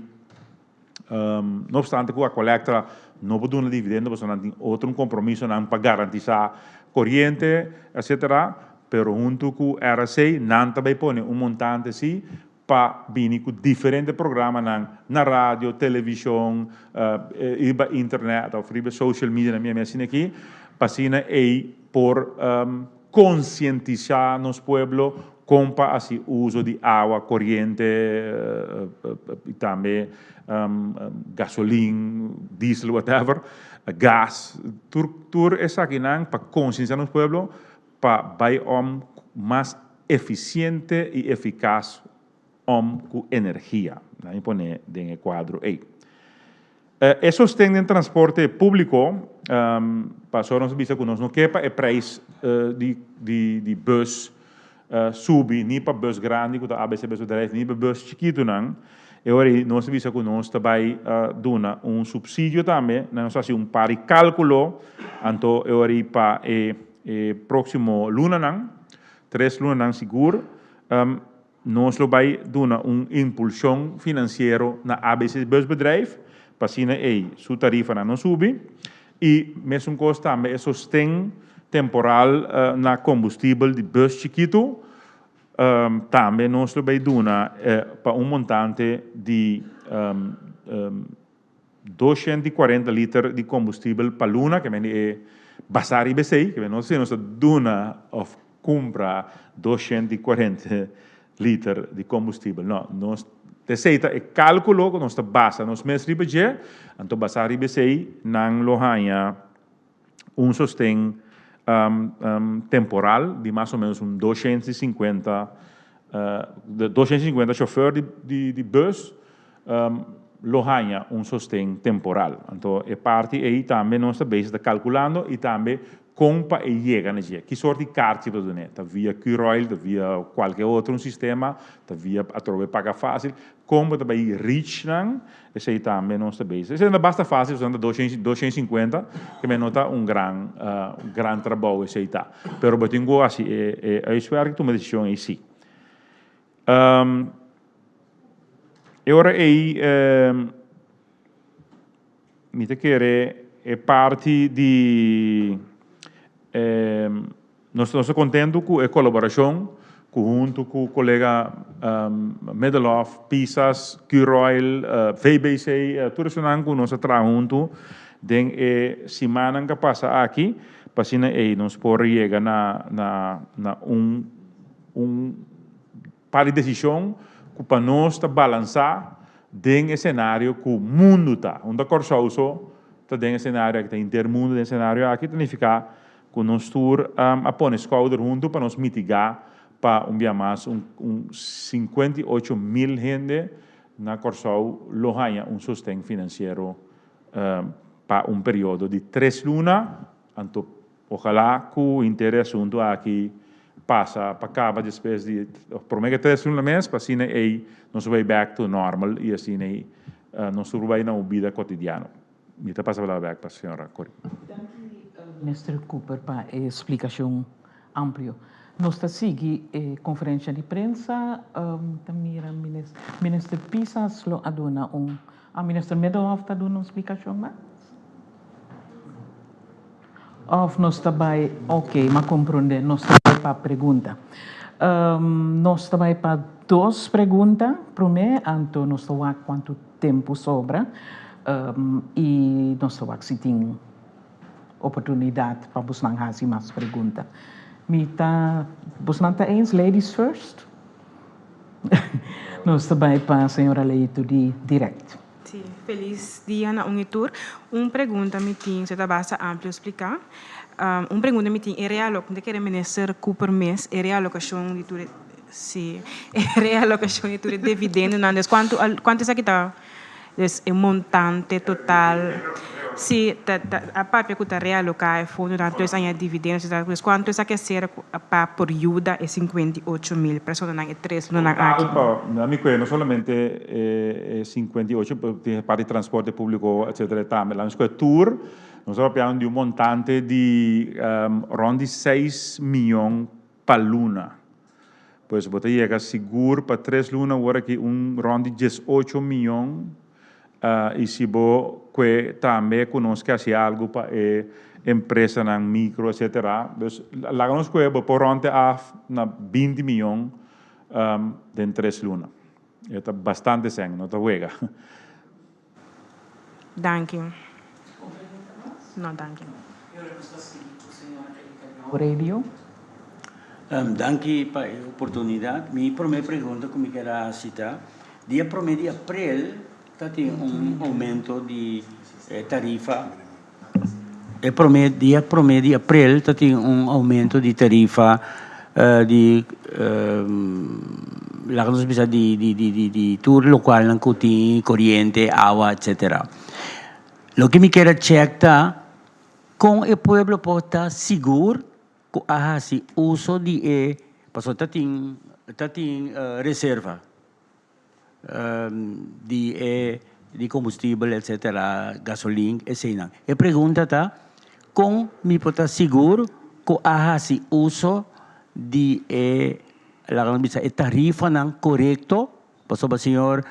No obstante ku Aqualectra no por duna dividendo pasobra nan tin otro kompromisonan pa garantisá koriente etcetera, pero huntu ku RSA nan ta bai pone un montante si pa bini ku diferente programanan na radio, televishon, riba internet òf riba social media nan mi asina aki pa asina ei por konsientisá nos pueblo kon pa hasi uso di awa koriente i tambe gasolin, diesel, whatever, gas, tur tur esakinan pa konsientisá nos pueblo pa bai om mas efisiente i efikas om ku energia. Nan mi pone den e kuadro ei. E sosten den transporte públiko, pasobra nos a bisa ku nos no ke pa e preis di bus subi, ni pa bus grandi ku ta ABC Bus Bedrijf, ni pa bus chikitunan. E ora ei nos a bisa ku nos ta bai duna un supsidio tambe, nos a hasi un par di kálkulo, anto e ora ei pa e próksimo lunanan, tres lunanan sigur, Nos lo bai duna un impulshon finansiero na ABC Busbedrijf pa asina ei su tarifanan no subi i mesun kos tambe e sosten temporal na kombustibel di bus chikitu tambe nos lo bai duna pa un montante di 240 liter di kombustibel pa luna, ke men di e basá riba esei, ke men no si nos ta duna òf kumpra 240 liter di kombustibel. No, nos esei ta e kálkulo ku nos ta basa nos mes riba dje, anto basá riba esei nan lo haña un sosten temporal di mas o menos un 250, 250 shofèr di bus lo haña un sosten temporal. Anto e parti ei tambe nos ta bezig ta kalkulando i tambe kon pa e yega na dje. Ki sort di karchi bo ta dun'é? Ta via Curoil, ta via kualke otro un sistema, ta via atrobe paga fásil? Kon bo ta bai reach nan? Esei tambe nos ta bezig. Esei no ta basta fásil pasobra nan ta 250, ke men no ta un gran gran trabou esei ta. Pero bo tin ku hasi e huiswerk i tuma desishon ei si. E ora ei mi ta kere e parti di nos ta kontentu ku e kolaborashon ku huntu ku kolega Middelhof, Pisas, Curoil, VBC, tur esunnan ku nos a traha huntu den e simannan ku a pasa aki pa asina ei nos por yega na un Un par di desishon ku pa nos ta balansá den e senario ku mundu ta. Unda Kòrsou so ta den e senario aki, ta henter mundu den e senario aki, ta nifiká ku nos tur a pone skouder huntu pa nos mitigá pa un bia mas un un 58,000 hende na Kòrsou lo haña un sosten finansiero pa un periodo di tres luna. Anto Ojalá ku henter e asuntu aki pasa pa kaba despues di prome ke tres luna mes pa asina ei nos bai back to normal i asina ei nos tur bai na un bida kotidiano. Mi ta pasa palabra bek pa señora Corrie. Danki Minister Cooper pa e splikashon amplio. Nos ta sigui e konferensha di prensa. Ta mira Minister Pisas lo a duna un, Minister Middelhof ta duna un splikashon mas? Of nos ta bai, ok, m'a comprende, nos ta bai pa pregunta. Nos ta bai pa dos pregunta prome, anto nos ta wak cuanto tempo sobra y nos ta wak si tin oportunidad pa bosnan haci mas pregunta. Mi ta, bosnan ta eens, ladies first? Nos ta bai pa señora Leito di Direct. Sí, felis dia na un i tur. Un pregunta mi tin, si ta basta amplio spliká. Un pregunta mi tin, e realo, mi ta kere Minister Cooper mes, e realokashon di tur e, sí, e realokashon di tur e dividendonan, des kuantu, kuantu esaki ta? Dus e montante total si ta ta a papia ku ta realoká e fondonan tres aña dividendo etcetera. Dus kuantu esaki a ser pa por yuda e 58.000 personanan e tres lunanan aki? Pa na mi kue no solamente e 58 pero tin e parti di transporte públiko etcetera tambe. Laat mi skohe tur nos ta papiando di un montante di rònt di 6 mion pa luna. Pues bo ta yega sigur pa 3 luna awor aki un rònt di 18 mion i si bo kue tambe ku nos ke hasi algu pa e empresanan micro, etcetera. Dus laga nos kue bo por rònt af na 20 mion den 3 luna. E ta bastante sèn, no ta wega. Danki. No, danki. Radio. Danki pa e oportunidat. Mi promé pregunta ku mi ke hasi ta: dia 1 di aprel tin un oumento di tarifa. E promé dia 1 di aprel tin un oumento di tarifa di laga nos bisa di tur lokualnan ku tin koriente, awa, etc. Loke mi ke check ta kon e pueblo por ta sigur ku a hasi uso di e paso ta tin reserva di kombustibel, etc., gasolin, eseinan. E pregunta ta kon mi por ta sigur ku a hasi uso di e laga nos bisa e tarifanan korekto, pasobra señor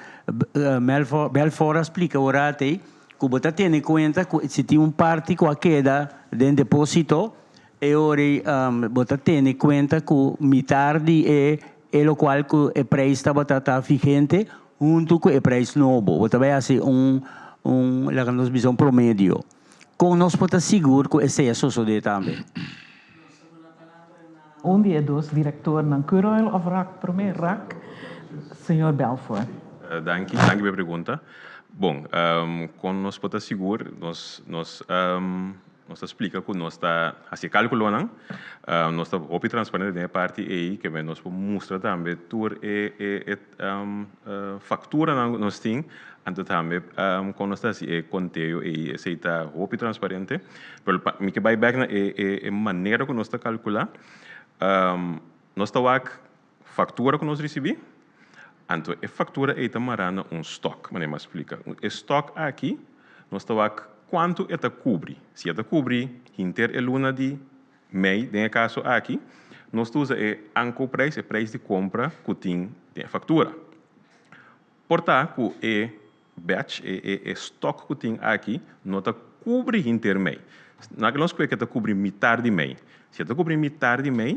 Belfort a splika ora te ku bo ta tene kuenta ku si tin un parti ku a keda den depósito e ora bo ta tene kuenta ku mitar di e lokual ku e preis tabata ta vigente huntu ku e preis nobo. Bo ta bai hasi un laga nos bisa un promedio. Kon nos por ta sigur ku esei a sosodé tambe? Un di e dos direktornan, Curoil òf RAC, promé RAC, señor Belfort. Danki, danki pa e pregunta. Bon, kon nos por ta sigur, nos ta splika ku nos ta hasi kálkulonan, nos ta hopi transparente den e parti ei, ke nos por mustra tambe tur e fakturanan ku nos tin, anto tambe kon nos ta hasi e konteo ei, esei ta hopi transparente. Pero mi ke bai bèk na e manera ku nos ta kalkulá. Nos ta wak faktura ku nos risibí, anto e faktura ei ta mará na un stock, manera mi a splika. E stock aki nos ta wak kuantu e ta kubri. Si e ta kubri henter e luna di mei, den e kaso aki, nos ta usa e aankoopprijs, e preis di kompra ku tin den e faktura. Por ta ku e batch, e stock ku tin aki, no ta kubri henter mei. Na nos kue ku ta kubri mitar di mei. Si e ta kubri mitar di mei,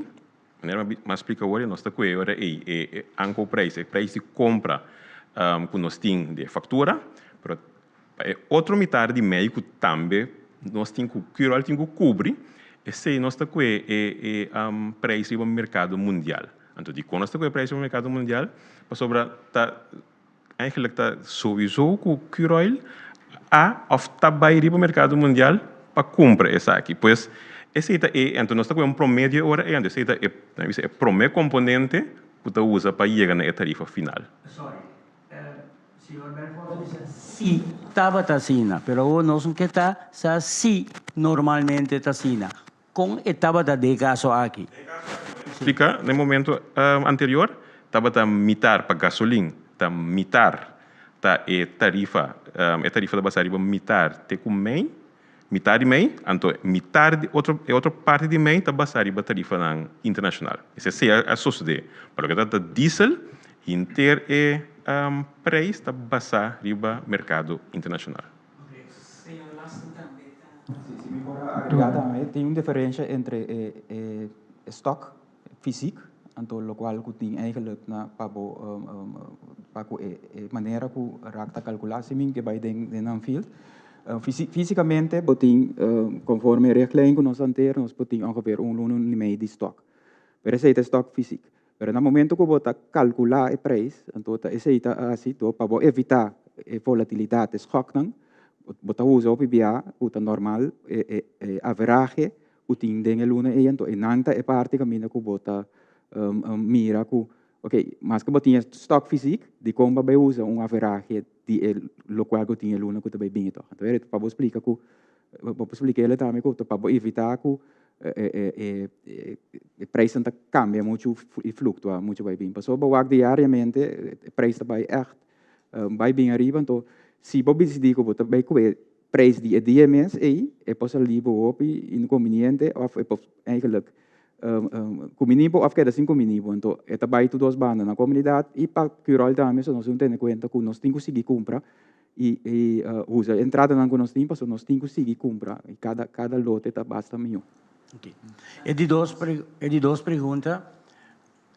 manera mi a splika awor, nos ta kue ora ei e aankoopprijs, e preis di kompra ku nos tin di e faktura, pero pa e otro mitar di mei ku tambe nos tin ku Curoil tin ku kubri, esei nos ta kue e preis riba merkado mundial. Anto dikon nos ta kue e preis riba merkado mundial? Pasobra ta eigenlijk ta sowieso ku Curoil a òf ta bai riba merkado mundial pa kumpra esaki. Pues esei ta e, anto nos ta kue un promedio ora ei, anto esei ta e, e promé komponente ku ta usa pa yega na e tarifa final. Sorry, señor Belfort a bisa si tabata asina, pero awor nos no ke ta sa si normalmente ta asina. Kon e tabata den e kaso aki? Splika na e momento anterior tabata mitar pa gasolin, ta mitar ta e tarifa ta basá riba mitar te ku mei, mitar di mei, anto mitar di otro e otro parti di mei ta basá riba tarifanan internashonal. Esei a sosodé. Pa loke ta trata diesel, henter e preis ta basá riba merkado internashonal. Si mi por agregá tambe, tin un diferensia entre e stock fysiek, anto lokual ku tin eigenlijk na pa bo pa ku e manera ku RAC ta kalkulá, si mi ke bai den nan field. Físikamente bo tin konforme richtlijn ku nos hantera, nos por tin ongeveer un luna i mei di stock. Pero esei ta stock fysiek. Pero na momento ku bo ta kalkulá e preis, anto ta esei ta hasi pa bo evitá e volatilidat, e schoknan, bo ta usa hopi bia ku ta normal e averahe ku tin den e luna ei, anto einan ta e parti kaminda ku bo ta mira ku. Ok, maske bo tin e stock fysiek, dikon bo a bai usa un averahe di e lokual ku tin e luna ku ta bai bini tòg. Anto e pa bo splika ku, bo por splika ele tambe ku ta pa bo evitá ku e prijsnan ta kambia muchu i fluktua muchu bai bin. Pasobra bo wak diariamente e prijs ta bai ègt bai bin ariba, anto si bo disidí ku bo ta bai kue prijs di e dia mes ei, e por sali bo hopi inkonbiniente òf e por eigenlijk kumini bo òf keda sin kumini bo. Anto e ta bai tur dos banda, na komunidat i pa Curoil tambe, so nos tin tene kuenta ku nos tin ku sigui kumpra i usa e entradanan ku nos tin pasobra nos tin ku sigui kumpra i kada kada lote ta basta mihó. E di dos e di dos pregunta,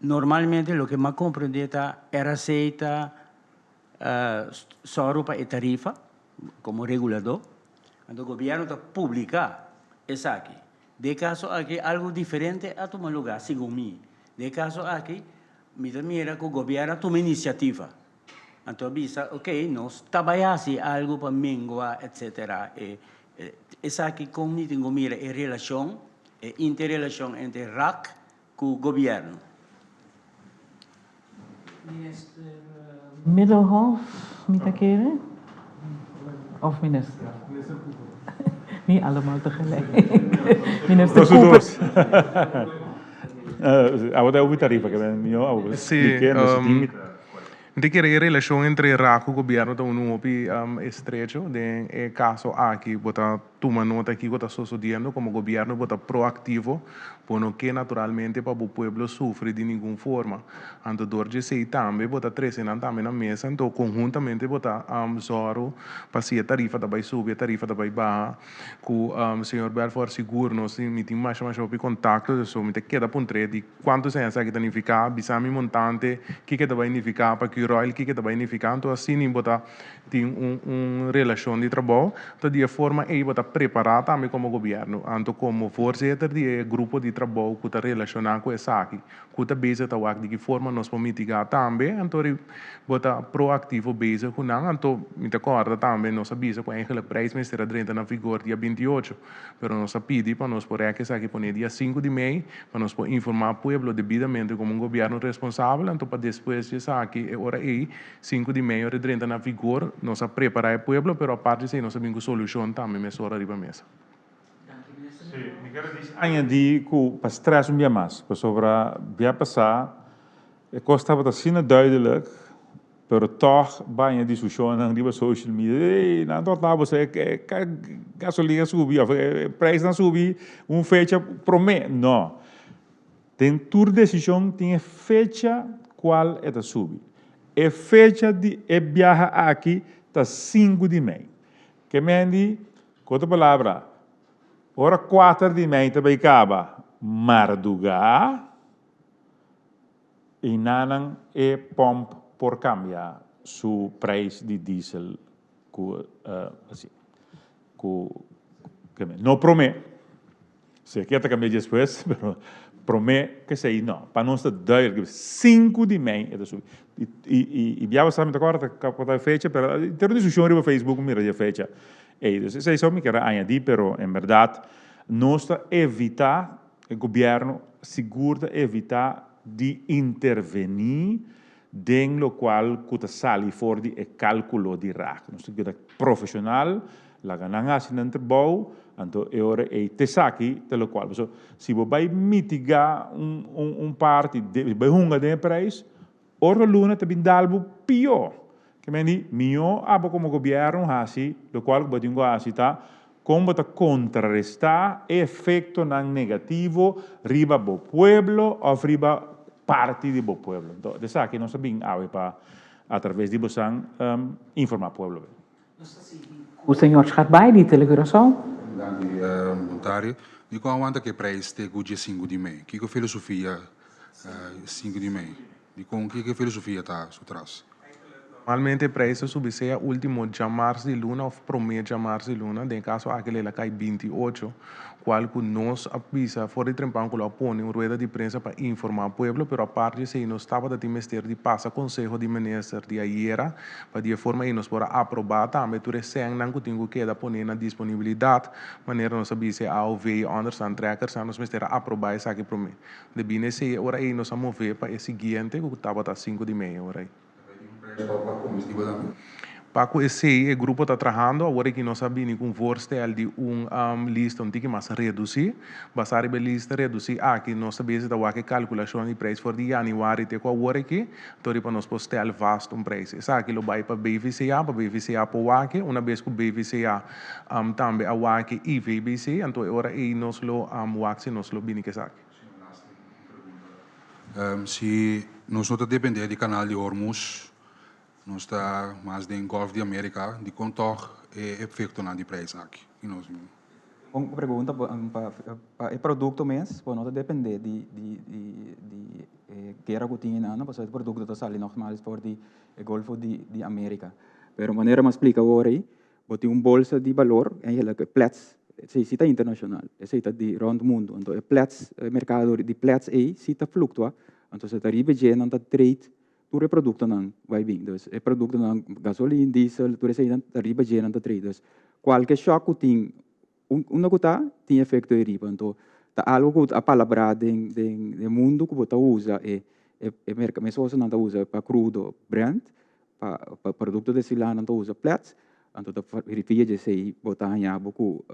normalmente loke mi a komprendé ta RAC ta sòru pa e tarifa komo reguladó, anto gobièrnu ta publiká esaki. Den e kaso aki algu diferente a tuma lugá, segun mi. Den e kaso aki mi ta mira ku gobièrnu a tuma inisiativa. Anto a bisa, ok, nos ta bai hasi algu pa mengua, etsetera. E esaki kon mi tin ku mira e relashon, e interrelashon entre rak ku gobièrnu. Minister Middelhof mi ta kere of minister? Niet allemaal tegelijk. Minister Cooper. Awo ta hopi tarifa ke men mihó awo splike nos tin. Mi ta kere e relashon entre RAC ku gobièrnu ta unu hopi estrecho. Den e kaso aki bo ta tuma nota kiko ta sosodiendo. Komo gobièrnu bo ta proaktivo. Bo no ke naturalmente pa bo pueblo sufri di ningun forma. Anto dor di esei tambe bo ta trese nan tambe na mesa. Anto konhuntamente bo ta zòru pa si e tarifa ta bai subi, e tarifa ta bai baha. Ku señor Belfort sigur nos tin, mi tin masha masha hopi kontakto, so mi ta keda puntr'é di kuantu seña esaki ta nifiká, bisa mi montante kiko e ta bai nifiká pa Curoil, kiko e ta bai nifiká. Anto asina bo ta tin un un relashon di trabou. Anto di e forma ei bo ta prepará tambe komo gobièrnu, anto komo voorzitter di e grupo di trabou ku ta relashoná ku esaki. Ku ta bezig ta wak di ki forma nos por mitigá tambe, anto ri bo ta proaktivo bezig ku nan. Anto mi ta kòrda tambe nos a bisa ku eigenlik prijs mester a drenta na vigor dia 28, pero nos a pidi pa nos por rèk esaki pone dia 5 di mei pa nos por informá pueblo debidamente komo un gobièrnu responsabel, anto pa despues di esaki e ora ei 5 di mei ora e drenta na vigor nos a prepará e pueblo, pero apart di esei nos a bin ku solushon tambe mesora riba mesa. Sí, mi ker a dis añadí ku pa stress un bia mas, pasobra bia pasá e kos tabata asina duidelijk, pero tòg baña diskushonnan riba social media, ey, nan ta wak boso e gasolina a subi òf e preisnan a subi un fecha promé. No, den tur desishon tin e fecha kual e ta subi. E fecha di e biaha aki ta sinku di mei. Ke mendi Ku otro palabra, ora kuater di mei ta bai kaba mardugá, einanan e pòmp por kambia su preis di diesel ku asi ku no promé. Si ke ta kambia despues, pero promé k'esei no. Pa nos ta duidelijk, sinku di mei e ta subi. I bia pasá mi ta kòrda ta kua ta e fecha, pero tin un diskushon riba Facebook mira di e fecha ei. Dus esei so mi kier a añadí, pero en bèrdat nos ta evitá, e gobièrnu sigur ta evitá di intervení den lokual ku ta sali for di e kálkulo di RAC. Nos ta keda profeshonal, laga nan hasi nan trabou, anto e ora ei ta esaki ta lokual. Pasobra si bo bai mitigá un un parti, bai hunga den e prijs, otro luna ta bin dal bo pió. Ke men di, mihó abo komo gobièrnu hasi lokual ku bo tin ku hasi ta kon bo ta kontrarestá e efektonan negativo riba bo pueblo òf riba parti di bo pueblo. Enton, esaki nos a bin awe pa atraves di bosan informá pueblo. Nos ta sigui ku señor Scharbaai di Tele Curaçao. Danki Montario. Di kon awanta ku e prijs te ku dje sinku di mei? Kiko filosofia 5 di mei? Di kon kiko filosofia ta su tras? Normalmente e prijs ta subi sea ultimo djamars di luna of prome djamars di luna, den e caso aki el a cay 28, cual cu nos a bisa for di trempan cu lo a pone un rueda di prensa pa informa pueblo, pero apart di esey nos tabata tin mester di pasa conseho di minister di ayera pa di e forma ey nos por a aproba tambe tur e sennan cu tin cu keda pone na disponibilidad, manera nos a bisa e AOV y onderstand trekkersnan nos mester a aproba esaki prome. Debí na esey e ora ey nos a move pa e siguiente cu tabata sinku di media ora ey. Pa ku esei e grupo ta trahando, awor aki nos a bini ku un voorstel di un lista un tiki mas redusí. Basá riba e lista redusí aki nos ta bezi ta wak e kalkulashon di preis for di yanüari te ku awor aki, tori pa nos por stel vast un preis. Esaki lo bai pa BVCA, pa BVCA por wak, una bes ku BVCA tambe a wak i VBC, anto e ora ei nos lo wak si nos lo bini ku esaki. Si nos no ta depende di kanal di Hormuz, nos ta mas den Golf di Amerika, dikon tòg e efektonan di preis aki? I nos. Un pregunta pa e produkto mes, bo no ta depende di di e guera ku tin einan, pasobra e produkto ta sali nògmaals for di e Golfo di Amerika. Pero manera mi a splika awor ei, Bo tin un bolsa di balor, eigenlijk e plets, esei si ta internacional, esei ta di rond mundo. Anto e plets, e mercado di plets ei si ta fluctua, anto se ta riba dje nan ta trade tur e productonan bai bin. Dus e productonan gasolin, diesel, tur eseinan ta riba dje nan ta trade. Dus cualke shock cu tin unda cu ta, tin efecto ei riba. Anto ta algo cu a palabrá den den mundo cu bo ta usa e e merca, mescos nan ta usa pa crudo Brent, Pa pa producto destilá nan ta usa plets, anto ta via dje esei bo ta haña bo ku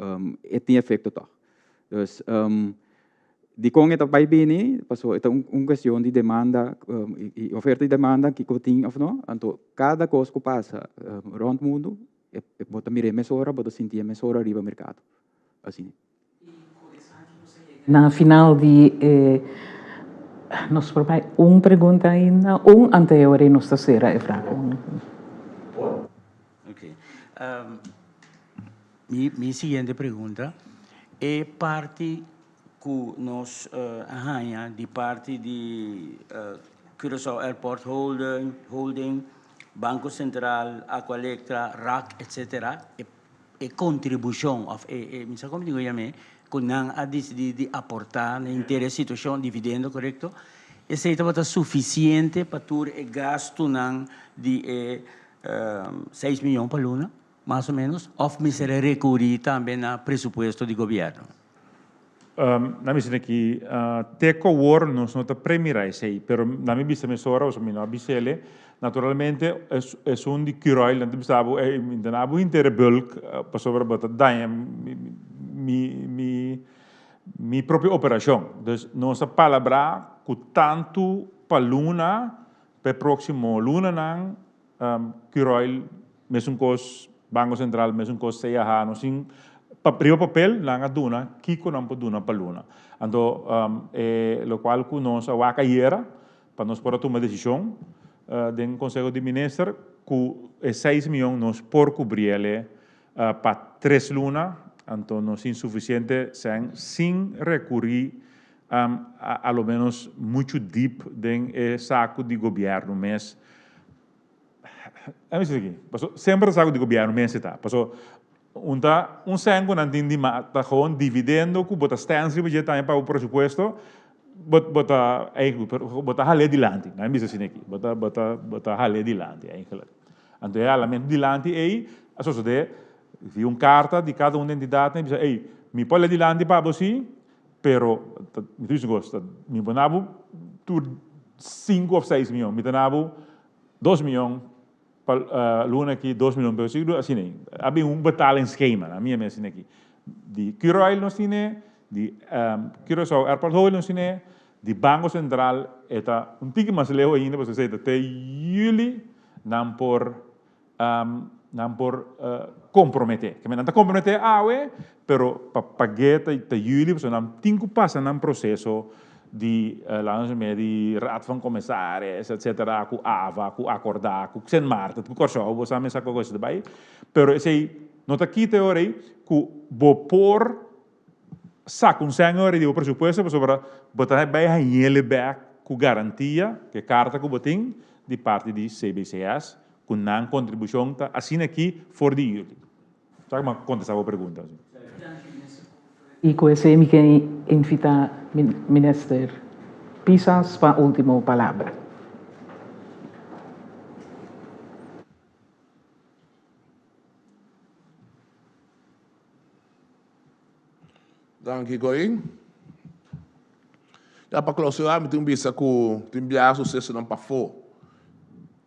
e tin efekto tòg. Dus dikon e ta bai bini? Pasobra e ta un kuestion di demanda i oferta i demanda kiko tin òf no. Anto kada kos ku pasa rònt mundu bo ta mir'é mesora, bo ta sintié mesora riba merkado. Asina. Na final di e nos por bai un pregunta ainda, un anteor y nos ta cera e vraag. Ok. Mi siguiente pregunta, e parti cu nos a haña di parti di Curaçao Airport Holding, Banco Central, Aqualectra, RAC, etcetera, e E kontribushon òf e e mi sa komo digo yam'é, ku nan a disidí di aportá na henter e situashon, dividendo korekto, esei tabata sufisiente pa tur e gastunan di e seis miyon pa luna, mas o ménos, òf mester a rekurí tambe na presupuesto di gobièrnu? Na mi sinti ki te ku awor nos no ta premira esei, pero na mi bista mesora, pasobra mi no a bis'ele, naturalmente esun di Curoil nan ta bisa bo, ey mi ta na bo henter e bulk pasobra bo ta daña mi mi propio operashon. Dus nos a palabrá ku tantu pa luna pa e próksimo lunanan Curoil mesun kos, Banko Sentral mesun kos, CAH, nos tin riba papel nan a duna kiko nan por duna pa luna. Anto e lokual ku nos a wak ayera pa nos por a tuma desishon den Konseho di Minister ku e seis miyon nos por kubriele pa tres luna, anto nos tin sufisiente sèn sin rekurí a lo menos muchu dip den e saku di gobièrnu mes. A mi sigui, paso semper ta saku di gobièrnu mes e ta, paso un ta un sèn ku nan tin di mas ta gewoon dividendo ku bo ta stèns riba dje tambe pa bo presupuesto, bo bo ta eigenlijk bo ta hal'é dilanti, nan a bisa asina aki, bo ta bo ta bo ta hal'é dilanti eigenlijk. Anto e halamentu dilanti ei a sosodé via un karta di kada un di entidatnan i bisa, ey, mi por hal'é dilanti pa bo si, Pero, mi ta bisa un cos, mi por na bo tur cinco of seis miyon, mi ta na bo dos miyon pa luna aki, dos miyon pa otro, asina ei. A bin un betalingsschema, na mi a mira asina aki. Di Curoil nos tine, di Curaçao Airport Holding nos tine, di Banco Central e ta un tiki mas leu ainda, pasobra esei ta te juli nan por Nan por komprometé. Nan ta komprometé awe, pero pa pag'é ta yüli, pasobra nan tin ku pasa nan proseso di, laat nos mira, di Raad van Commissaris, etsetera, ku AVA, ku akordá, ku Sint Maarten, ku Kòrsou, bo sa mester kos ta bai. Pero esei no ta kita e ora ei ku bo por saka un sèn ora di bo presupuesto pasobra bo ta bai hañ'el bèk ku garantia, ku e karta ku bo tin di parti di cbcs. ku nan kontribushon ta asina aki for di yüli. Sa ku mi a kontestá bo pregunta. I ku esei mi ke invitá Minister Pisas pa último palabra. Danki Corin. Ya pa clausura mi tin bisa cu tin biaha sucesonan pafo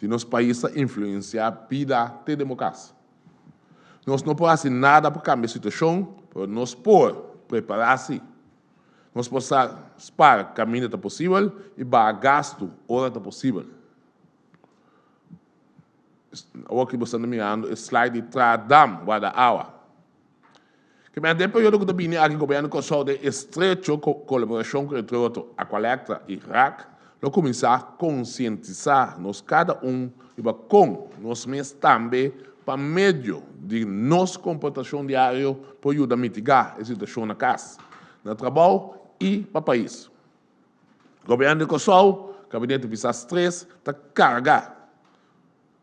di nos pais ta influencia bida te den bo cas. Nos no por haci nada pa cambia e situacion, pero nos por prepara si. Nos por sa spar caminda ta posibel y baha gasto ora ta posibel. Awor ki bo sta mirando e slide di traha dam warda awa. Ke mester den periodo ku ta bini aki Gobièrnu di Kòrsou den estrecho kolaborashon ku entre otro Aqualectra i RAC lo kuminsá konsientisá nos kada un riba kon nos mes tambe pa medio di nos komportashon diario por yuda mitigá e situashon na kas, na trabou i pa pais. Gobièrnu di Kòrsou, Gabinete Pisas 3, ta karga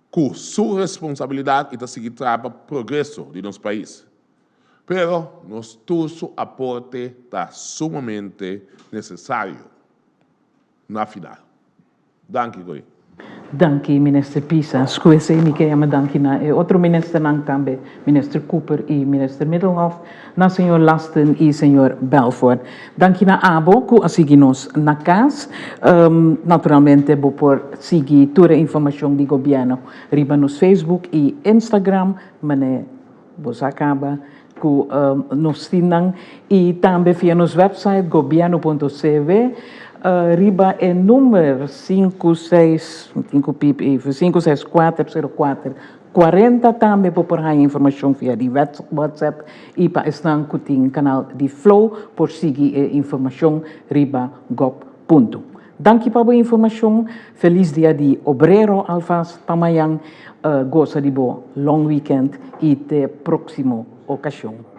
ku su responsabilidat i ta sigui traha pa progreso di nos pais. Pero nos tur su aporte ta sumamente nesesario. Na final. Danki Goy. Danki Minister Pisas. Ku esei mi ke yama danki na e otro ministernan tambe, Minister Cooper i Minister Middelhof, na señor Lasten i señor Belfort. Danki na abo ku a sigui nos na kas. Naturalmente bo por sigui tur e informashon di gobièrnu riba nos Facebook i Instagram, manera bo sa kaba ku nos tin nan, i tambe via nos website gobièrnu.cw riba e number sinku seis, mi tin ku pip even, 564 04 40 tambe bo por haña informashon via di WhatsApp i pa esnan ku tin kanal di Flow por sigui e informashon riba gob punto. Danki pa bo informashon. Felis dia di obrero alvast pa mayan. Gosa di bo long weekend i te próksimo okashon.